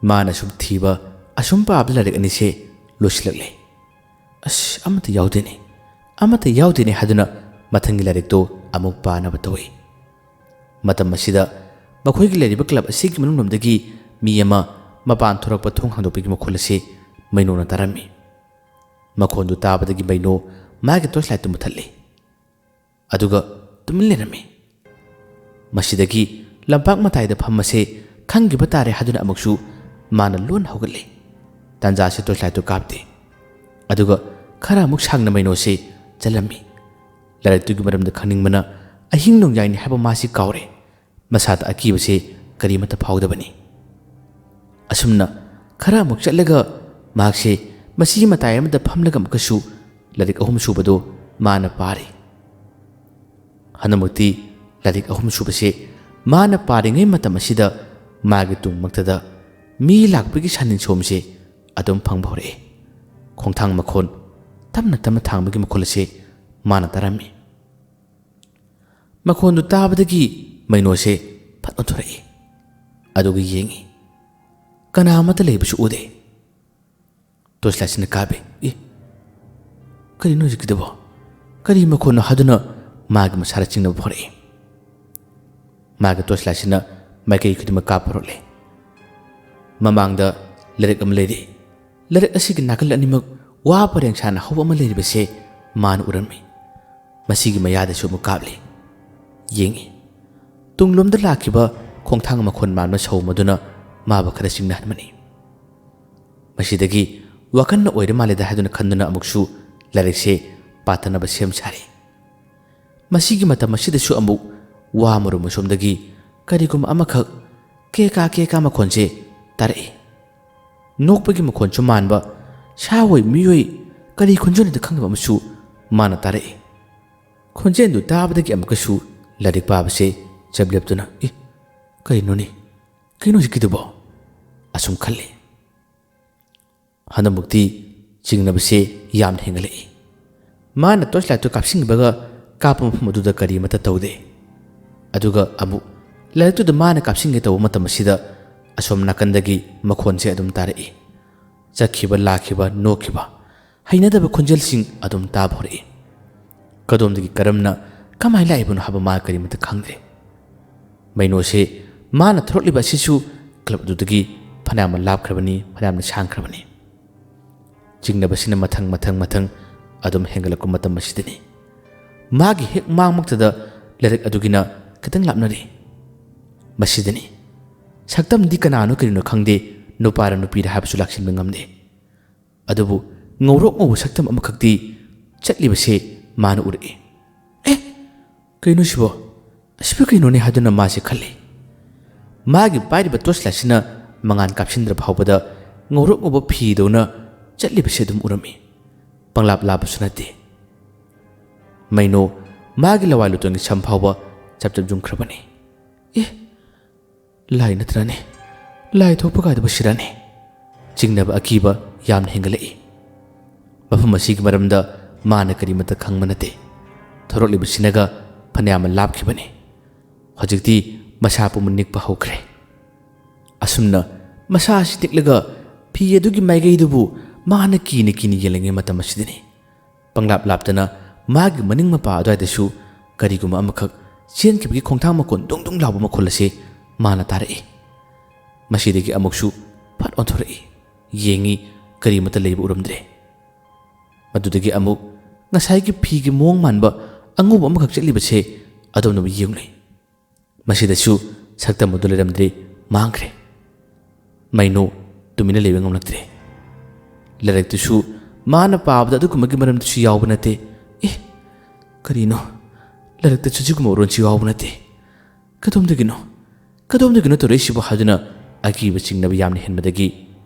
ꯃꯥꯅ ꯑꯁꯨꯝ ꯊꯤꯕ, ꯑꯁꯨꯝ ꯄꯥꯕꯗ ꯂꯥꯏꯔꯤꯛ ꯑꯅꯤꯁꯦ ꯂꯣꯏꯁꯤꯜꯂꯛꯂꯦ꯫ "ꯑꯁ, ꯑꯃꯠꯇ ꯌꯥꯎꯗꯦꯅꯦ, ꯑꯃꯠꯇ ꯌꯥꯎꯗꯦꯅꯦ" ꯍꯥꯏꯗꯨꯅ ꯃꯊꯪꯒꯤ ꯂꯥꯏꯔꯤꯛꯇꯨ ꯑꯃꯨꯛ ꯄꯥꯅꯕ ꯇꯧꯏ꯫ ꯃꯇꯝ ꯑꯁꯤꯗ ꯃꯈꯣꯏꯒꯤ ꯂꯩꯔꯤꯕ ꯀ꯭ꯂꯕ ꯑꯁꯤꯒꯤ ꯃꯅꯨꯡꯂꯣꯝꯗꯒꯤ ꯃꯤ ꯑꯃ ꯃꯄꯥꯟ ꯊꯣꯔꯛꯄ ꯊꯣꯡ ꯍꯥꯡꯗꯣꯛꯄꯒꯤ ꯃꯈꯣꯜ ꯑꯁꯤ ꯃꯩꯅꯣꯅ ꯇꯥꯔꯝꯃꯤ꯫ ꯃꯈꯣꯟꯗꯨ ꯇꯥꯕꯗꯒꯤ ꯃꯩꯅꯣ ꯃꯥꯒꯤ ꯇꯣꯔꯆ ꯂꯥꯏꯠꯇꯨ ꯃꯨꯊꯠꯂꯤ꯫ ꯑꯗꯨꯒ ꯇꯨꯃꯤꯟ ꯂꯩꯔꯝꯃꯤ꯫ ꯃꯁꯤꯗꯒꯤ ꯂꯝꯄꯥꯛ ꯃꯇꯥꯏꯗ ꯐꯝꯕꯁꯦ ꯈꯪꯈꯤꯕ ꯇꯥꯔꯦ ꯍꯥꯏꯗꯨꯅ ꯑꯃꯨꯛꯁꯨ ꯃꯥꯅ ꯂꯣꯟ ꯍꯧꯒꯠꯂꯤ꯫ ꯇꯥꯟꯖꯥꯁꯤ ꯇꯣꯔꯆ ꯂꯥꯏꯠꯇꯨ ꯀꯥꯞꯇꯦ꯫ ꯑꯗꯨꯒ ꯈꯔ ꯑꯃꯨꯛ ꯁꯥꯡꯅ ꯃꯩꯅꯣꯁꯤ ꯆꯠꯂꯝꯃꯤ꯫ ꯂꯥꯏꯔꯤꯛꯇꯨꯒꯤ ꯃꯔꯝꯗ ꯈꯪꯅꯤꯡꯕꯅ ꯑꯍꯤꯡ ꯅꯣꯡꯌꯥꯏꯅꯤ ꯍꯥꯏꯕ ꯃꯥꯁꯤ ꯀꯥꯎꯔꯦ꯫ ꯃꯁꯥꯗ ꯑꯀꯤꯕꯁꯦ ꯀꯔꯤꯃꯠꯇ ꯐꯥꯎꯗꯕꯅꯤ꯫ ꯑꯁꯨꯝꯅ ꯈꯔ ꯑꯃꯨꯛ ꯆꯠꯂꯒ ꯃꯍꯥꯛꯁꯦ ꯃꯁꯤꯒꯤ ꯃꯇꯥꯏ ꯑꯃꯗ ꯐꯝꯂꯒ ꯑꯃꯨꯛꯀꯁꯨ ꯂꯥꯏꯔꯤꯛ ꯑꯍꯨꯝ ꯁꯨꯕꯗꯨ ꯃꯥꯅ ꯄꯥꯔꯤ꯫ ꯍꯟꯗꯛꯃꯛꯇꯤ ꯂꯥꯏꯔꯤꯛ ꯑꯍꯨꯝ ꯁꯨꯕꯁꯦ ꯃꯥꯅ ꯄꯥꯔꯤꯉꯩ ꯃꯇꯝ ꯑꯁꯤꯗ ꯃꯥꯒꯤ ꯇꯨꯡꯃꯛꯇꯗ ꯃꯤ ꯂꯥꯛꯄꯒꯤ ꯁꯥꯅꯤꯟ ꯁꯣꯝꯁꯦ ꯑꯗꯨꯝ ꯐꯪꯕ ꯍꯧꯔꯛꯑꯦ꯫ ꯈꯣꯡꯊꯥꯡ ꯃꯈꯣꯟ ꯇꯞꯅ ꯇꯞꯅ ꯊꯥꯡꯕꯒꯤ ꯃꯈꯣꯜ ꯑꯁꯦ ꯃꯥꯅ ꯇꯥꯔꯝꯃꯤ꯫ ꯃꯈꯣꯟꯗꯨ ꯇꯥꯕꯗꯒꯤ ꯃꯩꯅꯣꯁꯦ ꯐꯠ ꯑꯣꯟꯊꯣꯔꯛꯏ꯫ ꯑꯗꯨꯒ ꯌꯦꯡꯉꯤ꯫ ꯀꯅꯥ ꯑꯃꯠꯇ ꯂꯩꯕꯁꯨ ꯎꯗꯦ꯫ ꯇꯣꯔꯆ ꯂꯥꯏꯠꯁꯤꯅ ꯀꯥꯞꯄꯦ꯫ "ꯑꯦ, ꯀꯔꯤꯅꯣ ꯍꯧꯖꯤꯛꯀꯤꯗꯨꯕꯣ? ꯀꯔꯤ ꯃꯈꯣꯟꯅꯣ?" ꯍꯥꯏꯗꯨꯅ ꯃꯥꯒꯤ ꯃꯁꯥꯗ ꯆꯤꯡꯅꯕ ꯐꯥꯎꯔꯛꯏ꯫ ꯃꯥꯒꯤ ꯇꯣꯔꯆ ꯂꯥꯏꯠꯁꯤꯅ ꯃꯥꯏꯀꯩ ꯈꯨꯗꯤꯡꯃꯛ ꯀꯥꯞꯄ ꯍꯧꯔꯛꯂꯦ꯫ ꯃꯃꯥꯡꯗ ꯂꯥꯏꯔꯤꯛ ꯑꯃ ꯂꯩꯔꯤ꯫ ꯂꯥꯏꯔꯤꯛ ꯑꯁꯤꯒꯤ ꯅꯥꯀꯜ ꯑꯅꯤꯃꯛ ꯋꯥ ꯄꯔꯦꯡ ꯁꯥꯅ ꯍꯧꯕ ꯑꯃ ꯂꯩꯔꯤꯕꯁꯦ ꯃꯥꯅ ꯎꯔꯝꯃꯤ꯫ ꯃꯁꯤꯒꯤ ꯃꯌꯥꯗꯁꯨ ꯑꯃꯨꯛ ꯀꯥꯞꯂꯤ꯫ ꯌꯦꯡꯉꯤ꯫ ꯇꯨꯡꯂꯣꯝꯗ ꯂꯥꯛꯈꯤꯕ ꯈꯣꯡꯊꯥꯡ ꯃꯈꯣꯟ ꯃꯥꯟꯕ ꯁꯧ ꯃꯗꯨꯅ ꯃꯥꯕꯨ ꯈꯔ ꯆꯤꯡꯅꯍꯟꯕꯅꯤ꯫ ꯃꯁꯤꯗꯒꯤ ꯋꯥꯈꯜꯅ ꯑꯣꯏꯔ ꯃꯥꯜꯂꯦꯗ ꯍꯥꯏꯗꯨꯅ ꯈꯟꯗꯨꯅ ꯑꯃꯨꯛꯁꯨ ꯂꯥꯏꯔꯤꯛꯁꯦ ꯄꯥꯊꯅꯕ ꯁꯦꯝ ꯁꯥꯔꯤ꯫ ꯃꯁꯤꯒꯤ ꯃꯇꯝ ꯑꯁꯤꯗꯁꯨ ꯑꯃꯨꯛ ꯋꯥ ꯃꯔꯨꯝ ꯑꯁꯣꯝꯗꯒꯤ ꯀꯔꯤꯒꯨꯝꯕ ꯑꯃꯈꯛ ꯀꯦꯀꯥ ꯀꯦꯀꯥ ꯃꯈꯣꯟꯁꯦ ꯇꯥꯔꯛꯏ꯫ ꯅꯣꯛꯄꯒꯤ ꯃꯈꯣꯟꯁꯨ ꯃꯥꯟꯕ, ꯁꯥ ꯑꯣꯏ ꯃꯤꯑꯣꯏ ꯀꯔꯤ ꯈꯣꯟꯖꯦꯜꯅꯣꯗꯤ ꯈꯪꯗꯕ ꯑꯃꯁꯨ ꯃꯥꯅ ꯇꯥꯔꯛꯏ꯫ ꯈꯣꯟꯖꯦꯜꯗꯨ ꯇꯥꯕꯗꯒꯤ ꯑꯃꯨꯛꯀꯁꯨ ꯂꯥꯏꯔꯤꯛ ꯄꯥꯕꯁꯦ ꯆꯞ ꯂꯦꯞꯇꯨꯅ, "ꯑꯦ, ꯀꯔꯤꯅꯣꯅꯦ? ꯀꯩꯅꯣ ꯍꯧꯖꯤꯛꯀꯤꯗꯨꯕꯣ?" ꯑꯁꯨꯝ ꯈꯜꯂꯤ꯫ ꯍꯟꯗꯛꯃꯨꯛꯇꯤ ꯆꯤꯡꯅꯕꯁꯦ ꯌꯥꯝꯅ ꯍꯦꯟꯒꯠꯂꯛꯏ꯫ ꯃꯥꯅ ꯇꯣꯔꯆ ꯂꯥꯏꯠꯇꯨ ꯀꯥꯞꯁꯤꯟꯈꯤꯕꯒ ꯀꯥꯞꯄ ꯃꯐꯝ ꯑꯗꯨꯗ ꯀꯔꯤ ꯑꯃꯠꯇ ꯇꯧꯗꯦ꯫ ꯑꯗꯨꯒ ꯑꯃꯨꯛ ꯂꯥꯏꯔꯤꯛꯇꯨꯗ ꯃꯥꯅ ꯀꯥꯞꯁꯤꯟꯒꯦ ꯇꯧꯕ ꯃꯇꯝ ꯑꯁꯤꯗ ꯑꯁꯣꯝ ꯅꯥꯀꯟꯗꯒꯤ ꯃꯈꯣꯟꯁꯦ ꯑꯗꯨꯝ ꯇꯥꯔꯛꯏ꯫ ꯆꯠꯈꯤꯕ, ꯂꯥꯛꯈꯤꯕ, ꯅꯣꯛꯈꯤꯕ, ꯍꯩꯅꯗꯕ ꯈꯣꯟꯖꯦꯜꯁꯤꯡ ꯑꯗꯨꯝ ꯇꯥꯕ ꯍꯧꯔꯛꯏ꯫ ꯀꯗꯣꯝꯗꯒꯤ ꯀꯔꯝꯅ, ꯀꯃꯥꯏꯅ ꯂꯥꯛꯏꯕꯅꯣ ꯍꯥꯏꯕ ꯃꯥ ꯀꯔꯤꯃꯠꯇ ꯈꯪꯗ꯭ꯔꯦ꯫ ꯃꯩꯅꯣꯁꯦ ꯃꯥꯅ ꯊꯣꯔꯛꯂꯤꯕ ꯑꯁꯤꯁꯨ ꯀ꯭ꯂꯕ ꯑꯗꯨꯗꯒꯤ ꯐꯅꯌꯥꯝꯅ ꯂꯥꯞꯈ꯭ꯔꯕꯅꯤ, ꯐꯅꯌꯥꯝꯅ ꯁꯥꯡꯈ꯭ꯔꯕꯅꯤ꯫ ꯆꯤꯡꯅꯕꯁꯤꯅ ꯃꯊꯪ, ꯃꯊꯪ, ꯃꯊꯪ ꯑꯗꯨꯝ ꯍꯦꯟꯒꯠꯂꯛꯄ ꯃꯇꯝ ꯑꯁꯤꯗꯅꯤ꯫ ꯃꯥꯒꯤ ꯍꯦꯛ ꯃꯥꯡꯃꯛꯇꯗ ꯂꯥꯏꯔꯤꯛ ꯑꯗꯨꯒꯤꯅ ꯈꯤꯇꯪ ꯂꯥꯞꯅꯔꯤ꯫ ꯃꯁꯤꯗꯅꯤ꯫ ꯁꯛꯇꯝꯗꯤ ꯀꯅꯥꯅꯣ ꯀꯔꯤꯅꯣ ꯈꯪꯗꯦ, ꯅꯨꯄꯥꯔ ꯅꯨꯄꯤꯔ ꯍꯥꯏꯕꯁꯨ ꯂꯥꯛꯁꯤꯟꯕ ꯉꯝꯗꯦ꯫ ꯑꯗꯨꯕꯨ ꯉꯧꯔꯣꯛ ꯉꯧꯕ ꯁꯛꯇꯝ ꯑꯃꯈꯛꯇꯤ ꯆꯠꯂꯤꯕꯁꯦ ꯃꯥꯅ ꯎꯔꯛꯏ꯫ "ꯑꯦ, ꯀꯩꯅꯣ ꯁꯤꯕꯣ? ꯑꯁꯤꯕꯨ ꯀꯩꯅꯣꯅꯦ?" ꯍꯥꯏꯗꯨꯅ ꯃꯥꯁꯦ ꯈꯜꯂꯤ꯫ ꯃꯥꯒꯤ ꯄꯥꯏꯔꯤꯕ ꯇꯣꯔꯆ ꯂꯥꯏꯠꯁꯤꯅ ꯃꯉꯥꯜ ꯀꯥꯞꯁꯤꯟꯗ꯭ꯔ ꯐꯥꯎꯕꯗ ꯉꯧꯔꯣꯛ ꯉꯧꯕ ꯐꯤꯗꯧꯅ ꯆꯠꯂꯤꯕꯁꯦ ꯑꯗꯨꯝ ꯎꯔꯝꯃꯤ꯫ ꯄꯪꯂꯥꯞ ꯂꯥꯞꯄꯁꯨ ꯅꯠꯇꯦ꯫ ꯃꯩꯅꯣ ꯃꯥꯒꯤ ꯂꯋꯥꯏ ꯂꯨꯇꯣꯟꯒꯤ ꯁꯝ ꯐꯥꯎꯕ ꯆꯞ ꯆꯞ ꯌꯨꯡꯈ꯭ꯔꯕꯅꯤ꯫ "ꯑꯦ, ꯂꯥꯏ ꯅꯠꯇ꯭ꯔꯅꯦ? ꯂꯥꯏ ꯊꯣꯛꯄ ꯀꯥꯏꯗꯕ ꯁꯤꯔꯅꯦ?" ꯆꯤꯡꯅꯕ ꯑꯀꯤꯕ ꯌꯥꯝꯅ ꯍꯦꯟꯒꯠꯂꯛꯏ꯫ ꯃꯐꯝ ꯑꯁꯤꯒꯤ ꯃꯔꯝꯗ ꯃꯥꯅ ꯀꯔꯤꯃꯠꯇ ꯈꯪꯕ ꯅꯠꯇꯦ꯫ ꯊꯣꯔꯛꯂꯤꯕꯁꯤꯅꯒ ꯐꯅꯌꯥꯝ ꯂꯥꯞꯈꯤꯕꯅꯤ꯫ ꯍꯧꯖꯤꯛꯇꯤ ꯃꯁꯥ ꯄꯨꯝꯕ ꯅꯤꯛꯄ ꯍꯧꯈ꯭ꯔꯦ꯫ ꯑꯁꯨꯝꯅ ꯃꯁꯥ ꯑꯁꯤ ꯅꯤꯛꯂꯒ ꯐꯤ ꯑꯗꯨꯒꯤ ꯃꯥꯏꯀꯩꯗꯨꯕꯨ ꯃꯥꯅ ꯀꯤꯅ ꯀꯤꯅ ꯌꯦꯡꯂꯤꯉꯩ ꯃꯇꯝ ꯑꯁꯤꯗꯅꯤ꯫ ꯄꯪꯂꯥꯞ ꯂꯥꯞꯇꯅ ꯃꯥꯒꯤ ꯃꯅꯤꯡ ꯃꯄꯥ ꯑꯗꯨꯋꯥꯏꯗꯁꯨ ꯀꯔꯤꯒꯨꯝꯕ ꯑꯃꯈꯛ ꯆꯦꯟꯈꯤꯕꯒꯤ ꯈꯣꯡꯊꯥꯡ ꯃꯈꯣꯟ ꯗꯨꯡ ꯗꯨꯡ ꯂꯥꯎꯕ ꯃꯈꯣꯜ ꯑꯁꯤ ꯃꯥꯅ ꯇꯥꯔꯛꯏ꯫ ꯃꯁꯤꯗꯒꯤ ꯑꯃꯨꯛꯁꯨ ꯐꯠ ꯑꯣꯟꯊꯣꯔꯛꯏ꯫ ꯌꯦꯡꯉꯤ, ꯀꯔꯤꯃꯠꯇ ꯂꯩꯕ ꯎꯔꯝꯗ꯭ꯔꯦ꯫ ꯃꯗꯨꯗꯒꯤ ꯑꯃꯨꯛ ꯉꯁꯥꯏꯒꯤ ꯐꯤꯒꯤ ꯃꯑꯣꯡ ꯃꯥꯟꯕ ꯑꯉꯧꯕ ꯑꯃꯈꯛ ꯆꯠꯂꯤꯕꯁꯦ ꯑꯗꯣꯝꯗ ꯑꯃꯨꯛ ꯌꯦꯡꯂꯨꯏ꯫ ꯃꯁꯤꯗꯁꯨ ꯁꯛꯇꯝ ꯑꯗꯨ ꯂꯩꯔꯝꯗ꯭ꯔꯦ, ꯃꯥꯡꯈ꯭ꯔꯦ꯫ ꯃꯩꯅꯣ ꯇꯨꯃꯤꯟꯅ ꯂꯩꯕ ꯉꯝꯂꯛꯇ꯭ꯔꯦ꯫ ꯂꯥꯏꯔꯤꯛꯇꯨꯁꯨ ꯃꯥꯅ ꯄꯥꯕꯗ ꯑꯗꯨꯒꯨꯝꯕꯒꯤ ꯃꯔꯝꯗꯨꯁꯨ ꯌꯥꯎꯕ ꯅꯠꯇꯦ꯫ ꯑꯦ, ꯀꯔꯤꯅꯣ? ꯂꯥꯏꯔꯤꯛꯇꯁꯨ ꯑꯁꯤꯒꯨꯝꯕ ꯋꯥꯔꯣꯜꯁꯨ ꯌꯥꯎꯕ ꯅꯠꯇꯦ꯫ ꯀꯗꯣꯝꯗꯒꯤꯅꯣ? ꯀꯗꯣꯝꯗꯒꯤꯅꯣ ꯇꯧꯔꯛꯏꯁꯤꯕꯣ ꯍꯥꯏꯗꯨꯅ ꯑꯀꯤꯕ ꯆꯤꯡꯅꯕ ꯌꯥꯝꯅ ꯍꯦꯟꯕꯗꯒꯤ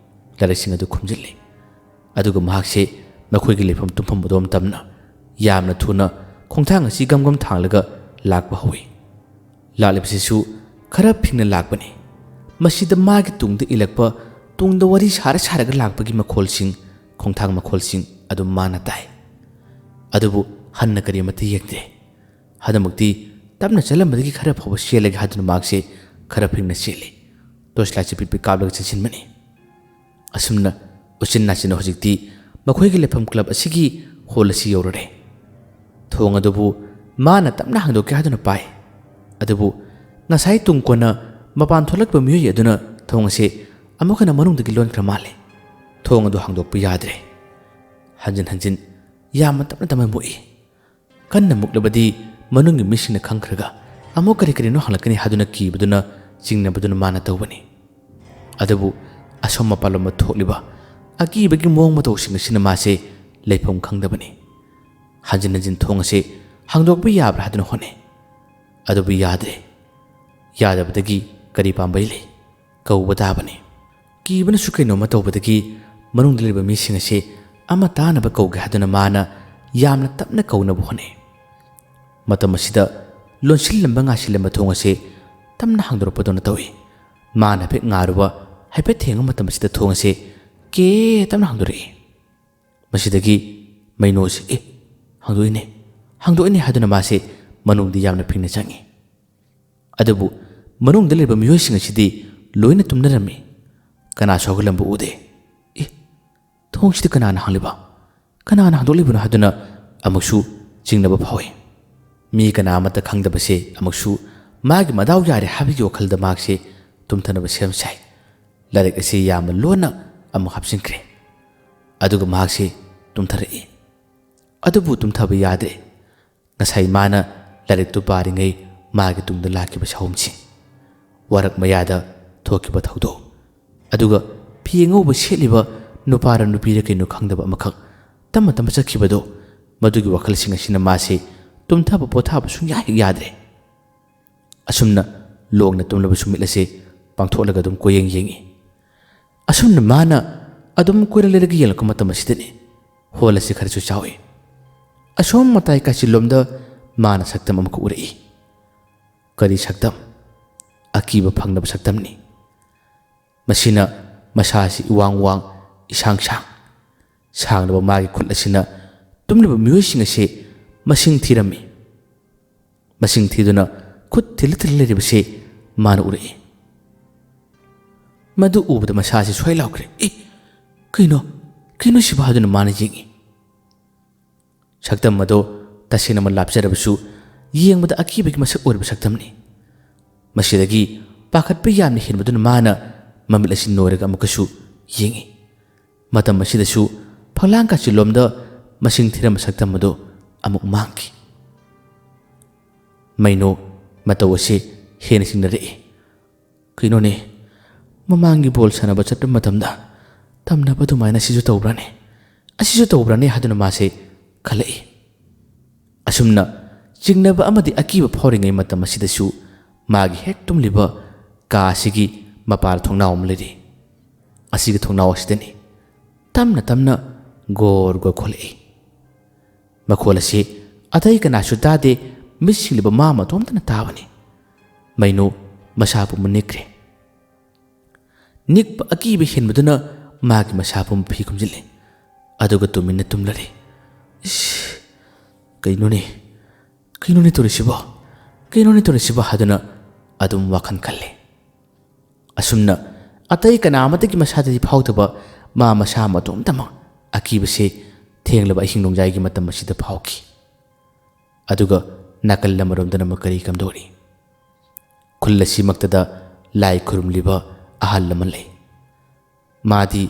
ꯂꯥꯏꯔꯤꯛꯁꯤꯡ ꯑꯗꯨ ꯈꯨꯝꯖꯤꯜꯂꯤ꯫ ꯑꯗꯨꯒ ꯃꯍꯥꯛꯁꯦ ꯃꯈꯣꯏꯒꯤ ꯂꯩꯐꯝ ꯇꯨꯝꯐꯝ ꯑꯗꯣꯝ ꯇꯝꯅ ꯌꯥꯝꯅ ꯊꯨꯅ ꯈꯣꯡꯊꯥꯡ ꯑꯁꯤ ꯒꯝ ꯒꯝ ꯊꯥꯡꯂꯒ ꯂꯥꯛꯄ ꯍꯧꯏ꯫ ꯂꯥꯛꯂꯤꯕꯁꯤꯁꯨ ꯈꯔ ꯐꯤꯡꯅ ꯂꯥꯛꯄꯅꯤ꯫ ꯃꯁꯤꯗ ꯃꯥꯒꯤ ꯇꯨꯡꯗ ꯏꯜꯂꯛꯄ, ꯇꯨꯡꯗ ꯋꯥꯔꯤ ꯁꯥꯔ ꯁꯥꯔꯒ ꯂꯥꯛꯄꯒꯤ ꯃꯈꯣꯜꯁꯤꯡ, ꯈꯣꯡꯊꯥꯡ ꯃꯈꯣꯜꯁꯤꯡ ꯑꯗꯨꯝ ꯃꯥꯅ ꯇꯥꯏ꯫ ꯑꯗꯨꯕꯨ ꯍꯟꯅ ꯀꯔꯤꯃꯠꯇ ꯌꯦꯡꯗꯦ꯫ ꯍꯟꯗꯛꯃꯛꯇꯤ ꯇꯞꯅ ꯆꯠꯂꯝꯕꯗꯒꯤ ꯈꯔ ꯐꯥꯎꯕ ꯆꯦꯜꯂꯒꯦ ꯍꯥꯏꯗꯨꯅ ꯃꯍꯥꯛꯁꯦ ꯈꯔ ꯐꯤꯡꯅ ꯆꯦꯜꯂꯤ꯫ ꯇꯣꯔꯆ ꯂꯥꯏꯠꯁꯦ ꯄꯤꯠ ꯄꯤꯠ ꯀꯥꯞꯂꯒ ꯆꯦꯟꯁꯤꯟꯕꯅꯤ꯫ ꯑꯁꯨꯝꯅ ꯎꯆꯤꯟ ꯅꯥꯆꯤꯟꯅ ꯍꯧꯖꯤꯛꯇꯤ ꯃꯈꯣꯏꯒꯤ ꯂꯩꯐꯝ ꯀ꯭ꯂꯕ ꯑꯁꯤꯒꯤ ꯍꯣꯜ ꯑꯁꯤ ꯌꯧꯔꯨꯔꯦ꯫ ꯊꯣꯡ ꯑꯗꯨꯕꯨ ꯃꯥꯅ ꯇꯞꯅ ꯍꯥꯡꯗꯣꯛꯀꯦ ꯍꯥꯏꯗꯨꯅ ꯄꯥꯏ꯫ ꯑꯗꯨꯕꯨ ꯉꯁꯥꯏ ꯇꯨꯡ ꯀꯣꯟꯅ ꯃꯄꯥꯟ ꯊꯣꯛꯂꯛꯄ ꯃꯤꯑꯣꯏ ꯑꯗꯨꯅ ꯊꯣꯡ ꯑꯁꯤ ꯑꯃꯨꯛ ꯍꯟꯅ ꯃꯅꯨꯡꯗꯒꯤ ꯂꯣꯟꯈ꯭ꯔ ꯃꯥꯜꯂꯦ꯫ ꯊꯣꯡ ꯑꯗꯨ ꯍꯥꯡꯗꯣꯛꯄ ꯌꯥꯗ꯭ꯔꯦ꯫ ꯍꯟꯖꯤꯟ ꯍꯟꯖꯤꯟ ꯌꯥꯝꯅ ꯇꯞꯅ ꯇꯞꯅ ꯃꯨꯛꯏ꯫ ꯀꯟꯅ ꯃꯨꯛꯂꯕꯗꯤ ꯃꯅꯨꯡꯒꯤ ꯃꯤꯁꯤꯡꯅ ꯈꯪꯈ꯭ꯔꯒ ꯑꯃꯨꯛ ꯀꯔꯤ ꯀꯔꯤꯅꯣ ꯍꯪꯂꯛꯀꯅꯤ ꯍꯥꯏꯗꯨꯅ ꯀꯤꯕꯗꯨꯅ ꯆꯤꯡꯅꯕꯗꯨꯅ ꯃꯥꯅ ꯇꯧꯕꯅꯤ꯫ ꯑꯗꯨꯕꯨ ꯑꯁꯣꯝ ꯃꯄꯥꯟꯂꯣꯝꯗ ꯊꯣꯛꯂꯤꯕ ꯑꯀꯤꯕꯒꯤ ꯃꯑꯣꯡ ꯃꯇꯧꯁꯤꯡ ꯑꯁꯤꯅ ꯃꯥꯁꯦ ꯂꯩꯐꯝ ꯈꯪꯗꯕꯅꯤ꯫ ꯍꯟꯖꯤꯟ ꯍꯟꯖꯤꯟ ꯊꯣꯡ ꯑꯁꯤ ꯍꯥꯡꯗꯣꯛꯄ ꯌꯥꯕ꯭ꯔꯥ ꯍꯥꯏꯗꯨꯅ ꯍꯣꯠꯅꯩ꯫ ꯑꯗꯨꯕꯨ ꯌꯥꯗ꯭ꯔꯦ꯫ ꯌꯥꯗꯕꯗꯒꯤ ꯀꯔꯤ ꯄꯥꯝꯕꯩ ꯂꯩ? ꯀꯧꯕ ꯇꯥꯕꯅꯤ꯫ ꯀꯤꯕꯅꯁꯨ ꯀꯩꯅꯣꯝꯃ ꯇꯧꯕꯗꯒꯤ ꯃꯅꯨꯡꯗ ꯂꯩꯕ ꯃꯤꯁꯤꯡ ꯑꯁꯤ ꯑꯃ ꯇꯥꯅꯕ ꯀꯧꯒꯦ ꯍꯥꯏꯗꯨꯅ ꯃꯥꯅ ꯌꯥꯝꯅ ꯇꯞꯅ ꯀꯧꯅꯕ ꯍꯣꯠꯅꯩ꯫ ꯃꯇꯝ ꯑꯁꯤꯗ ꯂꯣꯟꯁꯤꯜꯂꯝꯕ ꯉꯥꯁꯤꯜꯂꯝꯕ ꯊꯣꯡ ꯑꯁꯤ ꯇꯞꯅ ꯍꯥꯡꯗꯣꯔꯛꯄꯗꯧꯅ ꯇꯧꯏ꯫ ꯃꯥꯅ ꯍꯥꯏꯐꯦꯠ ꯉꯥꯔꯨꯕ, ꯍꯥꯏꯐꯦꯠ ꯊꯦꯡꯕ ꯃꯇꯝ ꯑꯁꯤꯗ ꯊꯣꯡ ꯑꯁꯤ ꯀꯦ ꯇꯞꯅ ꯍꯥꯡꯗꯣꯔꯛꯏ꯫ ꯃꯁꯤꯗꯒꯤ ꯃꯩꯅꯣꯁꯤ "ꯑꯦ, ꯍꯥꯡꯗꯣꯛꯏꯅꯦ, ꯍꯥꯡꯗꯣꯛꯏꯅꯦ" ꯍꯥꯏꯗꯨꯅ ꯃꯥꯁꯦ ꯃꯅꯨꯡꯗ ꯌꯥꯝꯅ ꯐꯤꯡꯅ ꯆꯪꯉꯤ꯫ ꯑꯗꯨꯕꯨ ꯃꯅꯨꯡꯗ ꯂꯩꯔꯤꯕ ꯃꯤꯑꯣꯏꯁꯤꯡ ꯑꯁꯤꯗꯤ ꯂꯣꯏꯅ ꯇꯨꯝꯅꯔꯝꯃꯤ꯫ ꯀꯅꯥꯁꯨ ꯍꯧꯒꯠꯂꯝꯕ ꯎꯗꯦ꯫ "ꯑꯦ, ꯊꯣꯡꯁꯤꯗꯤ ꯀꯅꯥꯅ ꯍꯥꯡꯂꯤꯕ? ꯀꯅꯥꯅ ꯍꯥꯡꯗꯣꯛꯂꯤꯕꯅꯣ?" ꯍꯥꯏꯗꯨꯅ ꯑꯃꯨꯛꯁꯨ ꯆꯤꯡꯅꯕ ꯐꯥꯎꯏ꯫ ꯃꯤ ꯀꯅꯥ ꯑꯃꯠꯇ ꯈꯪꯗꯕꯁꯦ ꯑꯃꯨꯛꯁꯨ ꯃꯥꯒꯤ ꯃꯗꯥꯎ ꯌꯥꯔꯦ ꯍꯥꯏꯕꯒꯤ ꯋꯥꯈꯜꯗ ꯃꯍꯥꯛꯁꯦ ꯇꯨꯝꯊꯅꯕ ꯁꯦꯝ ꯁꯥꯏ꯫ ꯂꯥꯏꯔꯤꯛ ꯑꯁꯤ ꯌꯥꯝꯅ ꯂꯣꯟꯅ ꯑꯃꯨꯛ ꯍꯥꯞꯆꯤꯟꯈ꯭ꯔꯦ꯫ ꯑꯗꯨꯒ ꯃꯍꯥꯛꯁꯤ ꯇꯨꯝꯊꯔꯛꯏ꯫ ꯑꯗꯨꯕꯨ ꯇꯨꯝꯊꯕ ꯌꯥꯗ꯭ꯔꯦ꯫ ꯉꯁꯥꯏ ꯃꯥꯅ ꯂꯥꯏꯔꯤꯛꯇꯨ ꯄꯥꯔꯤꯉꯩ ꯃꯥꯒꯤ ꯇꯨꯡꯗ ꯂꯥꯛꯈꯤꯕ ꯁꯥꯍꯨꯝꯁꯤꯡ, ꯋꯥꯔꯛ ꯃꯌꯥꯗ ꯊꯣꯛꯈꯤꯕ ꯊꯧꯗꯣꯛ, ꯑꯗꯨꯒ ꯐꯤ ꯑꯉꯧꯕ ꯁꯦꯠꯂꯤꯕ ꯅꯨꯄꯥꯔ ꯅꯨꯄꯤꯔ ꯀꯩꯅꯣ ꯈꯪꯗꯕ ꯑꯃꯈꯛ ꯇꯞꯅ ꯇꯞꯅ ꯆꯠꯈꯤꯕꯗꯣ, ꯃꯗꯨꯒꯤ ꯋꯥꯈꯜꯁꯤꯡ ꯑꯁꯤꯅ ꯃꯥꯁꯤ ꯇꯨꯝꯊꯕ ꯄꯣꯊꯥꯕ ꯁꯨꯡꯌꯥ ꯍꯦꯛ ꯌꯥꯗ꯭ꯔꯦ꯫ ꯑꯁꯨꯝꯅ ꯂꯣꯡꯅ ꯇꯨꯝꯂꯕꯁꯨ ꯃꯤꯠ ꯑꯁꯤ ꯄꯥꯡꯊꯣꯛꯂꯒ ꯑꯗꯨꯝ ꯀꯣꯏꯌꯦꯡ ꯌꯦꯡꯏ꯫ ꯑꯁꯨꯝꯅ ꯃꯥꯅ ꯑꯗꯨꯝ ꯀꯣꯏꯔ ꯂꯩꯔꯒ ꯌꯦꯡꯂꯛꯄ ꯃꯇꯝ ꯑꯁꯤꯗꯅꯤ ꯍꯣꯜ ꯑꯁꯤ ꯈꯔꯁꯨ ꯆꯥꯎꯏ꯫ ꯑꯁꯣꯝ ꯃꯇꯥꯏ ꯀꯥꯆꯤꯜꯂꯣꯝꯗ ꯃꯥꯅ ꯁꯛꯇꯝ ꯑꯃꯈꯛ ꯎꯔꯛꯏ꯫ ꯀꯔꯤ ꯁꯛꯇꯝ? ꯑꯀꯤꯕ ꯐꯪꯅꯕ ꯁꯛꯇꯝꯅꯤ꯫ ꯃꯁꯤꯅ ꯃꯁꯥ ꯑꯁꯤ ꯏꯋꯥꯡ ꯋꯥꯡ, ꯏꯁꯥꯡ ꯁꯥꯡ, ꯁꯥꯡꯂꯕ ꯃꯥꯒꯤ ꯈꯨꯠ ꯑꯁꯤꯅ ꯇꯨꯝꯂꯤꯕ ꯃꯤꯑꯣꯏꯁꯤꯡ ꯑꯁꯤ ꯃꯁꯤꯡ ꯊꯤꯔꯝꯃꯤ꯫ ꯃꯁꯤꯡ ꯊꯤꯗꯨꯅ ꯈꯨꯠ ꯊꯤꯜꯂ ꯊꯤꯜꯂ ꯂꯩꯔꯤꯕꯁꯤ ꯃꯥꯅ ꯎꯔꯛꯏ꯫ ꯃꯗꯨ ꯎꯕꯗ ꯃꯁꯥꯁꯤ ꯁ꯭ꯋꯥꯏ ꯂꯥꯎꯈ꯭ꯔꯦ꯫ "ꯑꯦ, ꯀꯩꯅꯣ? ꯀꯩꯅꯣ ꯁꯤꯕꯣ?" ꯍꯥꯏꯗꯨꯅ ꯃꯥꯅ ꯌꯦꯡꯏ꯫ ꯁꯛꯇꯝ ꯑꯗꯣ ꯇꯁꯦꯡꯅꯃꯛ ꯂꯥꯞꯆꯔꯕꯁꯨ ꯌꯦꯡꯕꯗ ꯑꯀꯤꯕꯒꯤ ꯃꯁꯛ ꯑꯣꯏꯔꯕ ꯁꯛꯇꯝꯅꯤ꯫ ꯃꯁꯤꯗꯒꯤ ꯄꯥꯈꯠꯄ ꯌꯥꯝꯅ ꯍꯦꯟꯕꯗꯨꯅ ꯃꯥꯅ ꯃꯃꯤꯠ ꯑꯁꯤ ꯅꯣꯏꯔꯒ ꯑꯃꯨꯛꯀꯁꯨ ꯌꯦꯡꯏ꯫ ꯃꯇꯝ ꯑꯁꯤꯗꯁꯨ ꯐꯛꯂꯥꯡ ꯀꯥꯆꯤꯜꯂꯣꯝꯗ ꯃꯁꯤꯡ ꯊꯤꯔꯝꯕ ꯁꯛꯇꯝ ꯑꯗꯨ ꯑꯃꯨꯛ ꯃꯥꯡꯈꯤ꯫ ꯃꯩꯅꯣ ꯃꯇꯧ ꯑꯁꯤ ꯍꯦꯟꯅ ꯆꯤꯡꯅꯔꯛꯏ꯫ "ꯀꯩꯅꯣꯅꯦ, ꯃꯃꯥꯡꯒꯤ ꯕꯣꯜ ꯁꯥꯟꯅꯕ ꯆꯠꯄ ꯃꯇꯝꯗ ꯇꯝꯅꯕ ꯑꯗꯨꯃꯥꯏꯅ ꯁꯤꯁꯨ ꯇꯧꯕ꯭ꯔꯥꯅꯦ? ꯑꯁꯤꯁꯨ ꯇꯧꯕ꯭ꯔꯥꯅꯦ?" ꯍꯥꯏꯗꯨꯅ ꯃꯥꯁꯦ ꯈꯜꯂꯛꯏ꯫ ꯑꯁꯨꯝꯅ ꯆꯤꯡꯅꯕ ꯑꯃꯗꯤ ꯑꯀꯤꯕ ꯐꯥꯎꯔꯤꯉꯩ ꯃꯇꯝ ꯑꯁꯤꯗꯁꯨ ꯃꯥꯒꯤ ꯍꯦꯛ ꯇꯨꯝꯂꯤꯕ ꯀꯥ ꯑꯁꯤꯒꯤ ꯃꯄꯥꯜ ꯊꯣꯡꯅꯥꯎ ꯑꯃ ꯂꯩꯔꯤ꯫ ꯑꯁꯤꯒꯤ ꯊꯣꯡꯅꯥꯎ ꯑꯁꯤꯗꯅꯤ ꯇꯞꯅ ꯇꯞꯅ ꯒꯣꯔ ꯒꯣꯔ ꯈꯣꯂꯛꯏ꯫ ꯃꯈꯣꯜ ꯑꯁꯤ ꯑꯇꯩ ꯀꯅꯥꯁꯨ ꯇꯥꯗꯦ, ꯃꯤꯠ ꯁꯤꯡꯂꯤꯕ ꯃꯥ ꯃꯇꯣꯝꯇꯅ ꯇꯥꯕꯅꯤ꯫ ꯃꯩꯅꯨ ꯃꯁꯥ ꯄꯨꯝꯕ ꯅꯤꯛꯈ꯭ꯔꯦ꯫ ꯅꯤꯛꯄ ꯑꯀꯤꯕ ꯍꯦꯟꯕꯗꯨꯅ ꯃꯥꯒꯤ ꯃꯁꯥ ꯄꯨꯝꯕ ꯐꯤ ꯈꯨꯝꯖꯤꯜꯂꯤ꯫ ꯑꯗꯨꯒ ꯇꯨꯃꯤꯟꯅ ꯇꯨꯝꯂꯔꯦ꯫ "ꯏꯁ, ꯀꯩꯅꯣꯅꯦ? ꯀꯩꯅꯣꯅꯦ ꯇꯧꯔꯤꯁꯤꯕꯣ? ꯀꯩꯅꯣꯅꯦ ꯇꯧꯔꯤꯁꯤꯕꯣ?" ꯍꯥꯏꯗꯨꯅ ꯑꯗꯨꯝ ꯋꯥꯈꯜ ꯈꯜꯂꯤ꯫ ꯑꯁꯨꯝꯅ ꯑꯇꯩ ꯀꯅꯥ ꯑꯃꯠꯇꯒꯤ ꯃꯁꯥꯗꯗꯤ ꯐꯥꯎꯗꯕ ꯃꯥ ꯃꯁꯥ ꯃꯇꯣꯝꯇꯃꯛ ꯑꯀꯤꯕꯁꯦ ꯊꯦꯡꯂꯕ ꯑꯍꯤꯡ ꯅꯣꯡꯌꯥꯏꯒꯤ ꯃꯇꯝ ꯑꯁꯤꯗ ꯐꯥꯎꯈꯤ꯫ ꯑꯗꯨꯒ ꯅꯥꯀꯜ ꯑꯃꯔꯣꯝꯗꯅ ꯑꯃꯨꯛ ꯀꯔꯤ ꯀꯝꯗꯧꯔꯤ? ꯈꯨꯜ ꯑꯁꯤꯃꯛꯇꯗ ꯂꯥꯏ ꯈꯨꯔꯨꯝꯂꯤꯕ ꯑꯍꯜ ꯑꯃ ꯂꯩ꯫ ꯃꯥꯗꯤ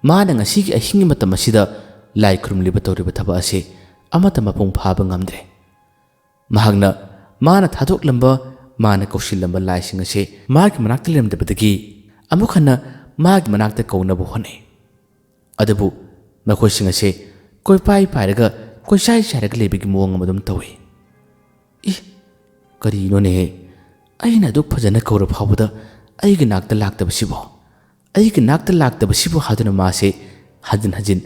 ꯃꯥꯅ ꯉꯁꯤꯒꯤ ꯑꯍꯤꯡꯒꯤ ꯃꯇꯝ ꯑꯁꯤꯗ ꯂꯥꯏ ꯈꯨꯔꯨꯝꯂꯤꯕ ꯇꯧꯔꯤꯕ ꯊꯕꯛ ꯑꯁꯤ ꯑꯃꯠꯇ ꯃꯄꯨꯡ ꯐꯥꯕ ꯉꯝꯗ꯭ꯔꯦ꯫ ꯃꯍꯥꯛꯅ ꯃꯥꯅ ꯊꯥꯗꯣꯛꯂꯝꯕ, ꯃꯥꯅ ꯀꯧꯁꯤꯜꯂꯝꯕ ꯂꯥꯏꯁꯤꯡ ꯑꯁꯤ ꯃꯥꯒꯤ ꯃꯅꯥꯛꯇ ꯂꯩꯔꯝꯗꯕꯗꯒꯤ ꯑꯃꯨꯛ ꯍꯟꯅ ꯃꯥꯒꯤ ꯃꯅꯥꯛꯇ ꯀꯧꯅꯕ ꯍꯣꯠꯅꯩ꯫ ꯑꯗꯨꯕꯨ ꯃꯈꯣꯏꯁꯤꯡ ꯑꯁꯤ ꯀꯣꯏꯄꯥꯏ ꯄꯥꯏꯔꯒ ꯀꯣꯏꯆꯥꯏ ꯆꯥꯏꯔꯒ ꯂꯩꯕꯒꯤ ꯃꯑꯣꯡ ꯑꯃ ꯑꯗꯨꯝ ꯇꯧꯏ꯫ "ꯏ, ꯀꯔꯤꯅꯣꯅꯦꯍꯦ? ꯑꯩꯅ ꯑꯗꯨꯛ ꯐꯖꯅ ꯀꯧꯔ ꯐꯥꯎꯕꯗ ꯑꯩꯒꯤ ꯅꯥꯛꯇ ꯂꯥꯛꯇꯕꯁꯤꯕꯣ? ꯑꯩꯒꯤ ꯅꯥꯛꯇ ꯂꯥꯛꯇꯕꯁꯤꯕꯨ?" ꯍꯥꯏꯗꯨꯅ ꯃꯥꯁꯦ ꯍꯟꯖꯤꯟ ꯍꯟꯖꯤꯟ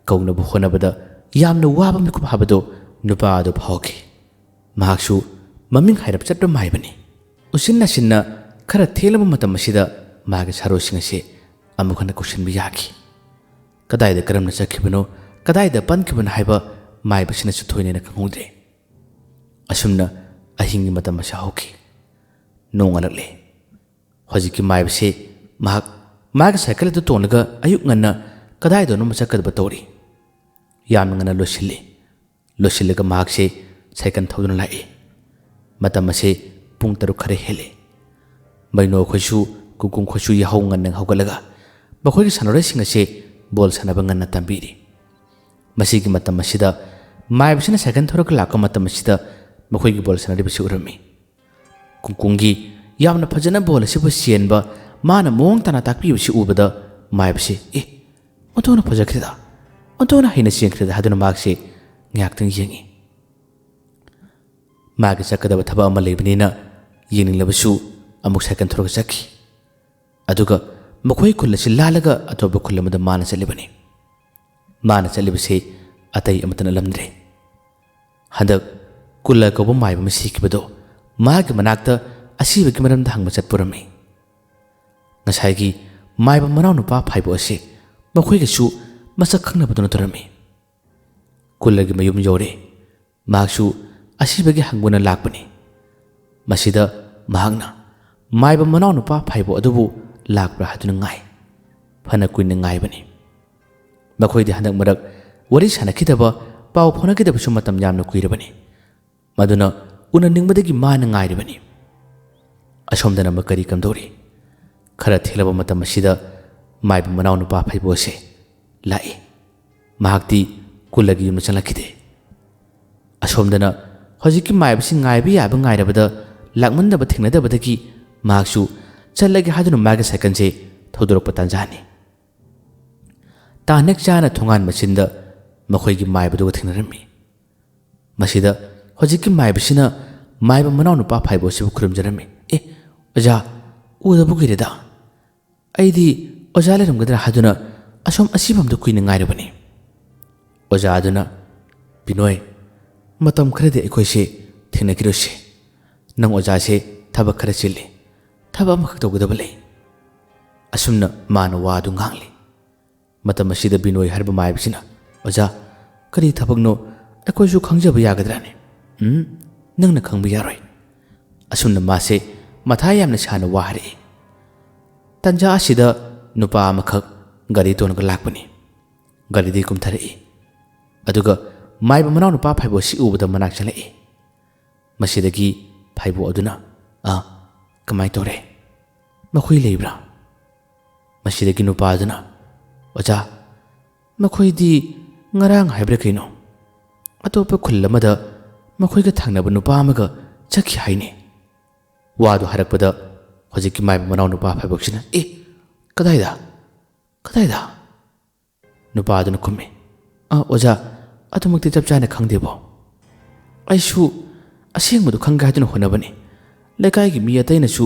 ꯀꯧꯅꯕ ꯍꯣꯠꯅꯕꯗ ꯌꯥꯝꯅ ꯋꯥꯕ ꯃꯤꯀꯨꯞ ꯍꯥꯏꯕꯗꯨ ꯅꯨꯄꯥ ꯑꯗꯨ ꯐꯥꯎꯈꯤ꯫ ꯃꯍꯥꯛꯁꯨ ꯃꯃꯤꯡ ꯍꯥꯏꯔꯞ ꯆꯠꯄ ꯃꯥꯏꯕꯅꯤ꯫ ꯎꯆꯤꯟ ꯅꯥꯆꯤꯟꯅ ꯈꯔ ꯊꯦꯡꯂꯕ ꯃꯇꯝ ꯑꯁꯤꯗ ꯃꯥꯒꯤ ꯁꯥꯔꯣꯏꯁꯤꯡ ꯑꯁꯤ ꯑꯃꯨꯛ ꯍꯟꯅ ꯀꯧꯁꯤꯟꯕ ꯌꯥꯈꯤ꯫ ꯀꯗꯥꯏꯗ ꯀꯔꯝꯅ ꯆꯠꯈꯤꯕꯅꯣ, ꯀꯗꯥꯏꯗ ꯄꯟꯈꯤꯕꯅꯣ ꯍꯥꯏꯕ ꯃꯥꯏꯕꯁꯤꯅꯁꯨ ꯊꯣꯏꯅ ꯈꯪꯍꯧꯗ꯭ꯔꯦ꯫ ꯑꯁꯨꯝꯅ ꯑꯍꯤꯡꯒꯤ ꯃꯇꯝ ꯑꯁꯤ ꯍꯧꯈꯤ꯫ ꯅꯣꯡꯉꯥꯜꯂꯛꯂꯦ꯫ ꯍꯧꯖꯤꯛꯀꯤ ꯃꯥꯏꯕꯁꯤ ꯃꯍꯥꯛ ꯃꯥꯒꯤ ꯁꯥꯏꯀꯜ ꯑꯗꯨ ꯇꯣꯡꯂꯒ ꯑꯌꯨꯛ ꯉꯟꯅ ꯀꯗꯥꯏꯗꯅꯣꯃ ꯆꯠꯀꯗꯕ ꯇꯧꯔꯤ꯫ ꯌꯥꯝꯅ ꯉꯟꯅ ꯂꯣꯏꯁꯤꯜꯂꯤ꯫ ꯂꯣꯏꯁꯤꯜꯂꯒ ꯃꯍꯥꯛꯁꯦ ꯁꯥꯏꯀꯜ ꯊꯧꯗꯨꯅ ꯂꯥꯛꯏ꯫ ꯃꯇꯝ ꯑꯁꯦ ꯄꯨꯡ ꯇꯔꯨꯛ ꯈꯔ ꯍꯦꯜꯂꯤ꯫ ꯃꯩꯅꯣ ꯈꯣꯏꯁꯨ, ꯀꯨꯡꯀꯨꯡ ꯈꯣꯏꯁꯨ ꯌꯥꯍꯧ ꯉꯟꯅ ꯍꯧꯒꯠꯂꯒ ꯃꯈꯣꯏꯒꯤ ꯁꯥꯟꯅꯔꯣꯏꯁꯤꯡ ꯑꯁꯦ ꯕꯣꯜ ꯁꯥꯟꯅꯕ ꯉꯟꯅ ꯇꯝꯕꯤꯔꯤ꯫ ꯃꯁꯤꯒꯤ ꯃꯇꯝ ꯑꯁꯤꯗ ꯃꯥꯏꯕꯁꯤꯅ ꯁꯥꯏꯀꯜ ꯊꯧꯔꯒ ꯂꯥꯛꯄ ꯃꯇꯝ ꯑꯁꯤꯗ ꯃꯈꯣꯏꯒꯤ ꯕꯣꯜ ꯁꯥꯟꯅꯔꯤꯕꯁꯤ ꯎꯔꯝꯃꯤ꯫ ꯀꯨꯡꯀꯨꯡꯒꯤ ꯌꯥꯝꯅ ꯐꯖꯅ ꯕꯣꯜ ꯑꯁꯤꯕꯨ ꯆꯦꯟꯕ, ꯃꯥꯅ ꯃꯑꯣꯡ ꯇꯥꯅ ꯇꯥꯛꯄꯤꯕꯁꯤ ꯎꯕꯗ ꯃꯥꯏꯕꯁꯤ, "ꯑꯦ, ꯑꯣꯟꯊꯣꯛꯅ ꯐꯖꯈ꯭ꯔꯦꯗ, ꯑꯣꯟꯊꯣꯛꯅ ꯍꯩꯅ ꯆꯦꯟꯈ꯭ꯔꯦꯗ" ꯍꯥꯏꯗꯨꯅ ꯃꯍꯥꯛꯁꯤ ꯉꯥꯏꯍꯥꯛꯇꯪ ꯌꯦꯡꯉꯤ꯫ ꯃꯥꯒꯤ ꯆꯠꯀꯗꯕ ꯊꯕꯛ ꯑꯃ ꯂꯩꯕꯅꯤꯅ ꯌꯦꯡꯅꯤꯡꯂꯕꯁꯨ ꯑꯃꯨꯛ ꯁꯥꯏꯀꯜ ꯊꯧꯔꯒ ꯆꯠꯈꯤ꯫ ꯑꯗꯨꯒ ꯃꯈꯣꯏ ꯈꯨꯜ ꯑꯁꯤ ꯂꯥꯜꯂꯒ ꯑꯇꯣꯞꯄ ꯈꯨꯜ ꯑꯃꯗ ꯃꯥꯅ ꯆꯠꯂꯤꯕꯅꯤ꯫ ꯃꯥꯅ ꯆꯠꯂꯤꯕꯁꯤ ꯑꯇꯩ ꯑꯃꯠꯇ ꯅꯠꯂꯝꯗ꯭ꯔꯦ꯫ ꯍꯟꯗꯛ ꯀꯨꯜꯂ ꯀꯧꯕ ꯃꯥꯏꯕ ꯑꯃ ꯁꯤꯈꯤꯕꯗꯣ ꯃꯥꯒꯤ ꯃꯅꯥꯛꯇ ꯑꯁꯤꯕꯒꯤ ꯃꯔꯝꯗ ꯍꯪꯕ ꯆꯠꯄ ꯑꯣꯏꯔꯝꯃꯤ꯫ ꯉꯁꯥꯏꯒꯤ ꯃꯥꯏꯕ ꯃꯅꯥꯎꯅꯨꯄꯥ ꯐꯥꯏꯕꯣꯛ ꯑꯁꯤ ꯃꯈꯣꯏꯒꯁꯨ ꯃꯁꯛ ꯈꯪꯅꯕꯗꯧꯅ ꯇꯧꯔꯝꯃꯤ꯫ ꯀꯨꯜꯂꯒꯤ ꯃꯌꯨꯝ ꯌꯧꯔꯦ꯫ ꯃꯍꯥꯛꯁꯨ ꯑꯁꯤꯕꯒꯤ ꯍꯪꯕꯅ ꯂꯥꯛꯄꯅꯤ꯫ ꯃꯁꯤꯗ ꯃꯍꯥꯛꯅ ꯃꯥꯏꯕ ꯃꯅꯥꯎꯅꯨꯄꯥ ꯐꯥꯏꯕꯣꯛ ꯑꯗꯨꯕꯨ ꯂꯥꯛꯄ꯭ꯔꯥ ꯍꯥꯏꯗꯨꯅ ꯉꯥꯏ꯫ ꯐꯅ ꯀꯨꯏꯅ ꯉꯥꯏꯕꯅꯤ꯫ ꯃꯈꯣꯏꯗꯤ ꯍꯟꯗꯛ ꯃꯔꯛ ꯋꯥꯔꯤ ꯁꯥꯅꯈꯤꯗꯕ, ꯄꯥꯎ ꯐꯥꯎꯅꯈꯤꯗꯕꯁꯨ ꯃꯇꯝ ꯌꯥꯝꯅ ꯀꯨꯏꯔꯕꯅꯤ꯫ ꯃꯗꯨꯅ ꯎꯅꯅꯤꯡꯕꯗꯒꯤ ꯃꯥꯅ ꯉꯥꯏꯔꯤꯕꯅꯤ꯫ ꯑꯁꯣꯝꯗꯅ ꯑꯃꯨꯛ ꯀꯔꯤ ꯀꯝꯗꯧꯔꯤ? ꯈꯔ ꯊꯦꯡꯂꯕ ꯃꯇꯝ ꯑꯁꯤꯗ ꯃꯥꯏꯕ ꯃꯅꯥꯎꯅꯨꯄꯥ ꯐꯩꯕꯣꯁꯦ ꯂꯥꯛꯏ꯫ ꯃꯍꯥꯛꯇꯤ ꯀꯨꯜꯂꯒꯤ ꯌꯨꯝꯗ ꯆꯪꯂꯛꯈꯤꯗꯦ꯫ ꯑꯁꯣꯝꯗꯅ ꯍꯧꯖꯤꯛꯀꯤ ꯃꯥꯏꯕꯁꯤ ꯉꯥꯏꯕ ꯌꯥꯕ ꯉꯥꯏꯔꯕꯗ ꯂꯥꯛꯃꯟꯗꯕ ꯊꯦꯡꯅꯗꯕꯗꯒꯤ ꯃꯍꯥꯛꯁꯨ ꯆꯠꯂꯒꯦ ꯍꯥꯏꯗꯨꯅ ꯃꯥꯒꯤ ꯁꯥꯏꯀꯜꯁꯦ ꯊꯧꯗꯣꯔꯛꯄ ꯇꯥꯟꯖꯥꯅꯤ꯫ ꯇꯥꯟ ꯍꯦꯛ ꯆꯥꯅ ꯊꯣꯡꯒꯥꯟ ꯃꯆꯤꯟꯗ ꯃꯈꯣꯏꯒꯤ ꯃꯥꯏꯕꯗꯨꯒ ꯊꯦꯡꯅꯔꯝꯃꯤ꯫ ꯃꯁꯤꯗ ꯍꯧꯖꯤꯛꯀꯤ ꯃꯥꯏꯕꯁꯤꯅ ꯃꯥꯏꯕ ꯃꯅꯥꯎꯅꯨꯄꯥ ꯐꯥꯏꯕꯣꯁꯤꯕꯨ ꯈꯨꯔꯨꯝꯖꯔꯝꯃꯤ꯫ "ꯑꯦ, ꯑꯣꯖꯥ, ꯎꯗꯕ ꯀꯨꯏꯔꯦꯗ꯫ ꯑꯩꯗꯤ ꯑꯣꯖꯥ ꯂꯩꯔꯝꯒꯗ꯭ꯔꯥ ꯍꯥꯏꯗꯨꯅ ꯑꯁꯣꯝ ꯑꯁꯤꯐꯝꯗ ꯀꯨꯏꯅ ꯉꯥꯏꯔꯕꯅꯤ꯫" ꯑꯣꯖꯥ ꯑꯗꯨꯅ, "ꯕꯤꯅꯣꯏ, ꯃꯇꯝ ꯈꯔꯗꯤ ꯑꯩꯈꯣꯏꯁꯦ ꯊꯦꯡꯅꯈꯤꯔꯣꯏꯁꯦ꯫ ꯅꯪ ꯑꯣꯖꯥꯁꯦ ꯊꯕꯛ ꯈꯔ ꯆꯤꯜꯂꯤ꯫ ꯊꯕꯛ ꯑꯃꯈꯛ ꯇꯧꯒꯗꯕ ꯂꯩ꯫" ꯑꯁꯨꯝꯅ ꯃꯥꯅ ꯋꯥ ꯑꯗꯨ ꯉꯥꯡꯂꯤ꯫ ꯃꯇꯝ ꯑꯁꯤꯗ ꯕꯤꯅꯣꯏ ꯍꯥꯏꯔꯤꯕ ꯃꯥꯏꯕꯁꯤꯅ, "ꯑꯣꯖꯥ, ꯀꯔꯤ ꯊꯕꯛꯅꯣ? ꯑꯩꯈꯣꯏꯁꯨ ꯈꯪꯖꯕ ꯌꯥꯒꯗ꯭ꯔꯥꯅꯦ?" "ꯎꯝ, ꯅꯪꯅ ꯈꯪꯕ ꯌꯥꯔꯣꯏ꯫" ꯑꯁꯨꯝꯅ ꯃꯥꯁꯦ ꯃꯊꯥ ꯌꯥꯝꯅ ꯁꯥꯅ ꯋꯥ ꯍꯥꯏꯔꯛꯏ꯫ ꯇꯟꯖꯥ ꯑꯁꯤꯗ ꯅꯨꯄꯥ ꯑꯃꯈꯛ ꯒꯥꯔꯤ ꯇꯣꯡꯉꯒ ꯂꯥꯛꯄꯅꯤ꯫ ꯒꯥꯔꯤꯗꯒꯤ ꯀꯨꯝꯊꯔꯛꯏ꯫ ꯑꯗꯨꯒ ꯃꯥꯏꯕ ꯃꯅꯥꯎꯅꯨꯄꯥ ꯐꯥꯏꯕꯣ ꯑꯁꯤ ꯎꯕꯗ ꯃꯅꯥꯛ ꯆꯪꯂꯛꯏ꯫ ꯃꯁꯤꯗꯒꯤ ꯐꯥꯏꯕꯣ ꯑꯗꯨꯅ, "ꯑ, ꯀꯃꯥꯏ ꯇꯧꯔꯦ? ꯃꯈꯣꯏ ꯂꯩꯕ꯭ꯔꯥ?" ꯃꯁꯤꯗꯒꯤ ꯅꯨꯄꯥ ꯑꯗꯨꯅ, "ꯑꯣꯖꯥ, ꯃꯈꯣꯏꯗꯤ ꯉꯔꯥꯡ ꯍꯥꯏꯕ꯭ꯔꯥ ꯀꯩꯅꯣ, ꯑꯇꯣꯞꯄ ꯈꯨꯜ ꯑꯃꯗ ꯃꯈꯣꯏꯒ ꯊꯪꯅꯕ ꯅꯨꯄꯥ ꯑꯃꯒ ꯆꯠꯈꯤ ꯍꯥꯏꯅꯦ꯫" ꯋꯥꯗꯨ ꯍꯥꯏꯔꯛꯄꯗ ꯍꯧꯖꯤꯛꯀꯤ ꯃꯥꯏꯕ ꯃꯅꯥꯎ ꯅꯨꯄꯥ ꯐꯥꯏꯕꯣꯛꯁꯤꯅ, "ꯑꯦ, ꯀꯗꯥꯏꯗ? ꯀꯗꯥꯏꯗ?" ꯅꯨꯄꯥ ꯑꯗꯨꯅ ꯈꯨꯝꯃꯤ, "ꯑ, ꯑꯣꯖꯥ, ꯑꯗꯨꯃꯛꯇꯤ ꯆꯞ ꯆꯥꯅ ꯈꯪꯗꯦꯕꯣ꯫ ꯑꯩꯁꯨ ꯑꯁꯦꯡꯕꯗꯨ ꯈꯪꯒꯦ ꯍꯥꯏꯗꯨꯅ ꯍꯣꯠꯅꯕꯅꯤ꯫ ꯂꯩꯀꯥꯏꯒꯤ ꯃꯤ ꯑꯇꯩꯅꯁꯨ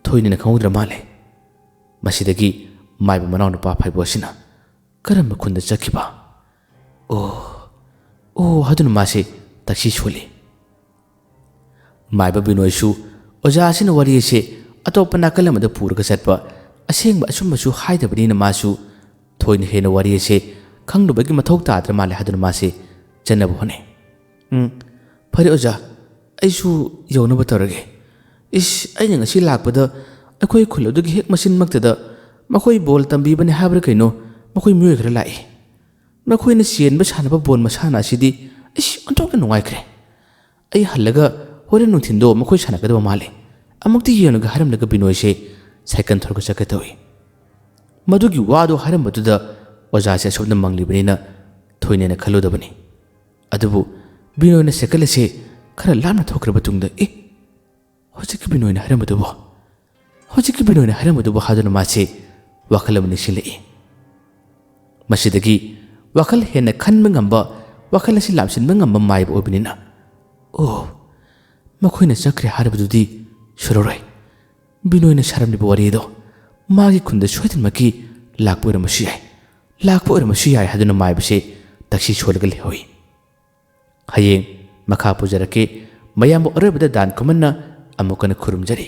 ꯊꯣꯏꯅ ꯈꯪꯍꯧꯗ꯭ꯔ ꯃꯥꯜꯂꯦ꯫" ꯃꯁꯤꯗꯒꯤ ꯃꯥꯏꯕ ꯃꯅꯥꯎ ꯅꯨꯄꯥ ꯐꯥꯏꯕꯣꯛ ꯑꯁꯤꯅ, "ꯀꯔꯝꯕ ꯈꯨꯟꯗ ꯆꯠꯈꯤꯕ? ꯑꯣ, ꯑꯣ," ꯍꯥꯏꯗꯨꯅ ꯃꯥꯁꯦ ꯇꯛꯁꯤ ꯁꯣꯜꯂꯤ꯫ ꯃꯥꯏꯕ ꯕꯤꯅꯣꯏꯁꯨ ꯑꯣꯖꯥ ꯑꯁꯤꯅ ꯋꯥꯔꯤ ꯑꯁꯤ ꯑꯇꯣꯞꯄ ꯅꯥꯀꯜ ꯑꯃꯗ ꯄꯨꯔꯒ ꯆꯠꯄ, ꯑꯁꯦꯡꯕ ꯑꯆꯨꯝꯕꯁꯨ ꯍꯥꯏꯗꯕꯅꯤꯅ ꯃꯥꯁꯨ ꯊꯣꯏꯅ ꯍꯦꯟꯅ ꯋꯥꯔꯤ ꯑꯁꯤ ꯈꯪꯂꯨꯕꯒꯤ ꯃꯊꯧ ꯇꯥꯗ꯭ꯔ ꯃꯥꯜꯂꯦ ꯍꯥꯏꯗꯨꯅ ꯃꯥꯁꯦ ꯆꯠꯅꯕ ꯍꯣꯠꯅꯩ꯫ "ꯎꯝ, ꯐꯔꯦ ꯑꯣꯖꯥ, ꯑꯩꯁꯨ ꯌꯧꯅꯕ ꯇꯧꯔꯒꯦ꯫ ꯏꯁ, ꯑꯩꯅ ꯉꯁꯤ ꯂꯥꯛꯄꯗ ꯑꯩꯈꯣꯏ ꯈꯨꯜ ꯑꯗꯨꯒꯤ ꯍꯦꯛ ꯃꯆꯤꯟꯃꯛꯇꯗ ꯃꯈꯣꯏ ꯕꯣꯜ ꯇꯝꯕꯤꯕꯅꯦ ꯍꯥꯏꯕ꯭ꯔꯥ ꯀꯩꯅꯣ, ꯃꯈꯣꯏ ꯃꯤꯑꯣꯏ ꯈꯔ ꯂꯥꯛꯏ꯫ ꯃꯈꯣꯏꯅ ꯆꯦꯟꯕ ꯁꯥꯟꯅꯕ ꯕꯣꯜ ꯃꯁꯥꯟꯅ ꯑꯁꯤꯗꯤ, ꯏꯁ, ꯑꯣꯟꯊꯣꯛꯅ ꯅꯨꯡꯉꯥꯏꯈ꯭ꯔꯦ꯫ ꯑꯩ ꯍꯜꯂꯒ ꯍꯣꯔꯦꯟ ꯅꯨꯡꯊꯤꯟꯗꯣ ꯃꯈꯣꯏ ꯁꯥꯟꯅꯒꯗꯕ ꯃꯥꯜꯂꯦ꯫ ꯑꯃꯨꯛꯇ ꯌꯦꯡꯂꯒ" ꯍꯥꯏꯔꯝꯂꯒ ꯕꯤꯅꯣꯏꯁꯦ ꯁꯥꯏꯀꯜ ꯊꯧꯔꯒ ꯆꯠꯀꯦ ꯇꯧꯏ꯫ ꯃꯗꯨꯒꯤ ꯋꯥꯗꯨ ꯍꯥꯏꯔꯝꯕꯗꯨꯗ ꯑꯣꯖꯥꯁꯦ ꯑꯁꯣꯝꯗ ꯃꯪꯂꯤꯕꯅꯤꯅ ꯊꯣꯏꯅꯦꯅ ꯈꯜꯂꯨꯗꯕꯅꯤ꯫ ꯑꯗꯨꯕꯨ ꯕꯤꯅꯣꯏꯅ ꯁꯥꯏꯀꯜ ꯑꯁꯦ ꯈꯔ ꯂꯥꯞꯅ ꯊꯣꯛꯈ꯭ꯔꯕ ꯇꯨꯡꯗ, "ꯑꯦ, ꯍꯧꯖꯤꯛꯀꯤ ꯕꯤꯅꯣꯏꯅ ꯍꯥꯏꯔꯝꯕꯗꯨꯕꯨ, ꯍꯧꯖꯤꯛꯀꯤ ꯕꯤꯅꯣꯏꯅ ꯍꯥꯏꯔꯝꯕꯗꯨꯕꯨ?" ꯍꯥꯏꯗꯨꯅ ꯃꯥꯁꯦ ꯋꯥꯈꯜ ꯑꯃ ꯅꯤꯡꯁꯤꯡꯂꯛꯏ꯫ ꯃꯁꯤꯗꯒꯤ ꯋꯥꯈꯜ ꯍꯦꯟꯅ ꯈꯟꯕ ꯉꯝꯕ, ꯋꯥꯈꯜ ꯑꯁꯤ ꯂꯥꯝꯁꯤꯟꯕ ꯉꯝꯕ ꯃꯥꯏꯕ ꯑꯣꯏꯕꯅꯤꯅ, "ꯑꯣ, ꯃꯈꯣꯏꯅ ꯆꯠꯈ꯭ꯔꯦ ꯍꯥꯏꯔꯕꯗꯨꯗꯤ ꯁꯨꯔꯔꯣꯏ꯫ ꯕꯤꯅꯣꯏꯅ ꯁꯥꯔꯝꯂꯤꯕ ꯋꯥꯔꯤꯗꯣ ꯃꯥꯒꯤ ꯈꯨꯟꯗ ꯁꯣꯏꯗꯅꯃꯛꯀꯤ ꯂꯥꯛꯄ ꯑꯣꯏꯔꯝꯕꯁꯨ ꯌꯥꯏ, ꯂꯥꯛꯄ ꯑꯣꯏꯔꯝꯕꯁꯨ ꯌꯥꯏ" ꯍꯥꯏꯗꯨꯅ ꯃꯥꯏꯕꯁꯦ ꯇꯛꯁꯤ ꯁꯣꯜꯂꯒ ꯂꯩꯍꯧꯏ꯫ "ꯍꯌꯦꯡ ꯃꯈꯥ ꯄꯨꯖꯔꯛꯀꯦ꯫ ꯃꯌꯥꯝꯕꯨ ꯑꯔꯣꯏꯕꯗ ꯗꯥꯟ ꯈꯨꯃꯟꯅ ꯑꯃꯨꯛ ꯍꯟꯅ ꯈꯨꯔꯨꯝꯖꯔꯤ"꯫